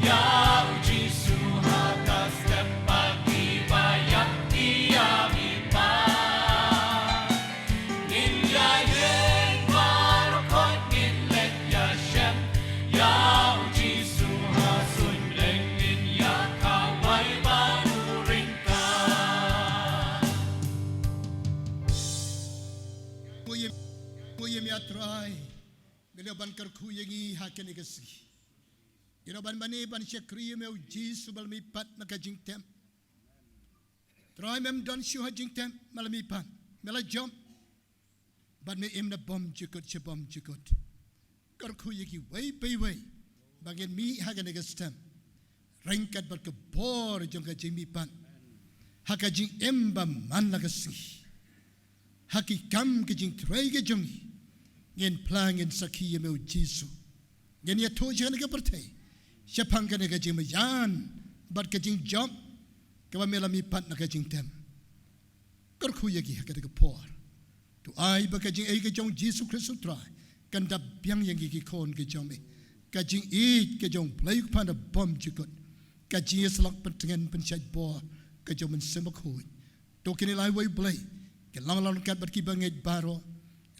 ïa U Jisu ha ka step, ba kiba ïap ki ïa mih pat. Ngin ïa ïeng baroh khoit, ngin leit ïashem ïa U Jisu ha suiñ bneng, ngin ïa kawai bad U ryngkat. Khublei, khublei ïa me Trai. Me la ban kyrkhu ïa ngi ha kane ka sngi. Ngi la ban mane ban shakri ïa me U Jisu ba la mih pat na ka jingtem. Trai, mem don shuh ha jingtem, me la mih pat, me la jop. Bad me im na bymjukut sha bymjukut. Kyrkhu ïa kiwei pa iwei ba ngin mih ha kane ka step, ryngkat bad ka bor jong ka jingmih pat ha ka jingim ba man la ka sngi. Ha ki kam ki jingtrei ki jong ngi, ngin phla, ngin sakhi ïa me U Jisu. Ngin ïathuh sha kane ka pyrthei shaphang kane ka jingmaïan bad ka jingjop kaba me la mih pat na ka jingtem. Kyrkhu ïa ngi ha kane ka por. To ai ba ka jingaiei ka jong U Jisu Khrist U Trai kan dap biang ïa ngi ki khun ki jong me. Ka jingïeit ka jong U Blei U Kpa na bymjukut, ka jingïasyllok pyntngen pynshait bor ka jong U Mynsiem Bakhuid. To kine lai wei, Blei, ki long lem ryngkat bad kiba ngeit baroh,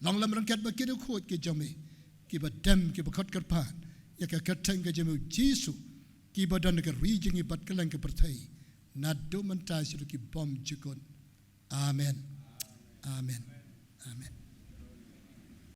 long lem ryngkat bad ki riewkhuid ki jong me, kiba dem, kiba khot kyrpad ïa ka kyrteng ka jong me U Jisu, kiba don ha ka ri jong ngi bad kylleng ka pyrthei, naduh mynta shaduh ki bymjukut. Amen. Amen. Amen.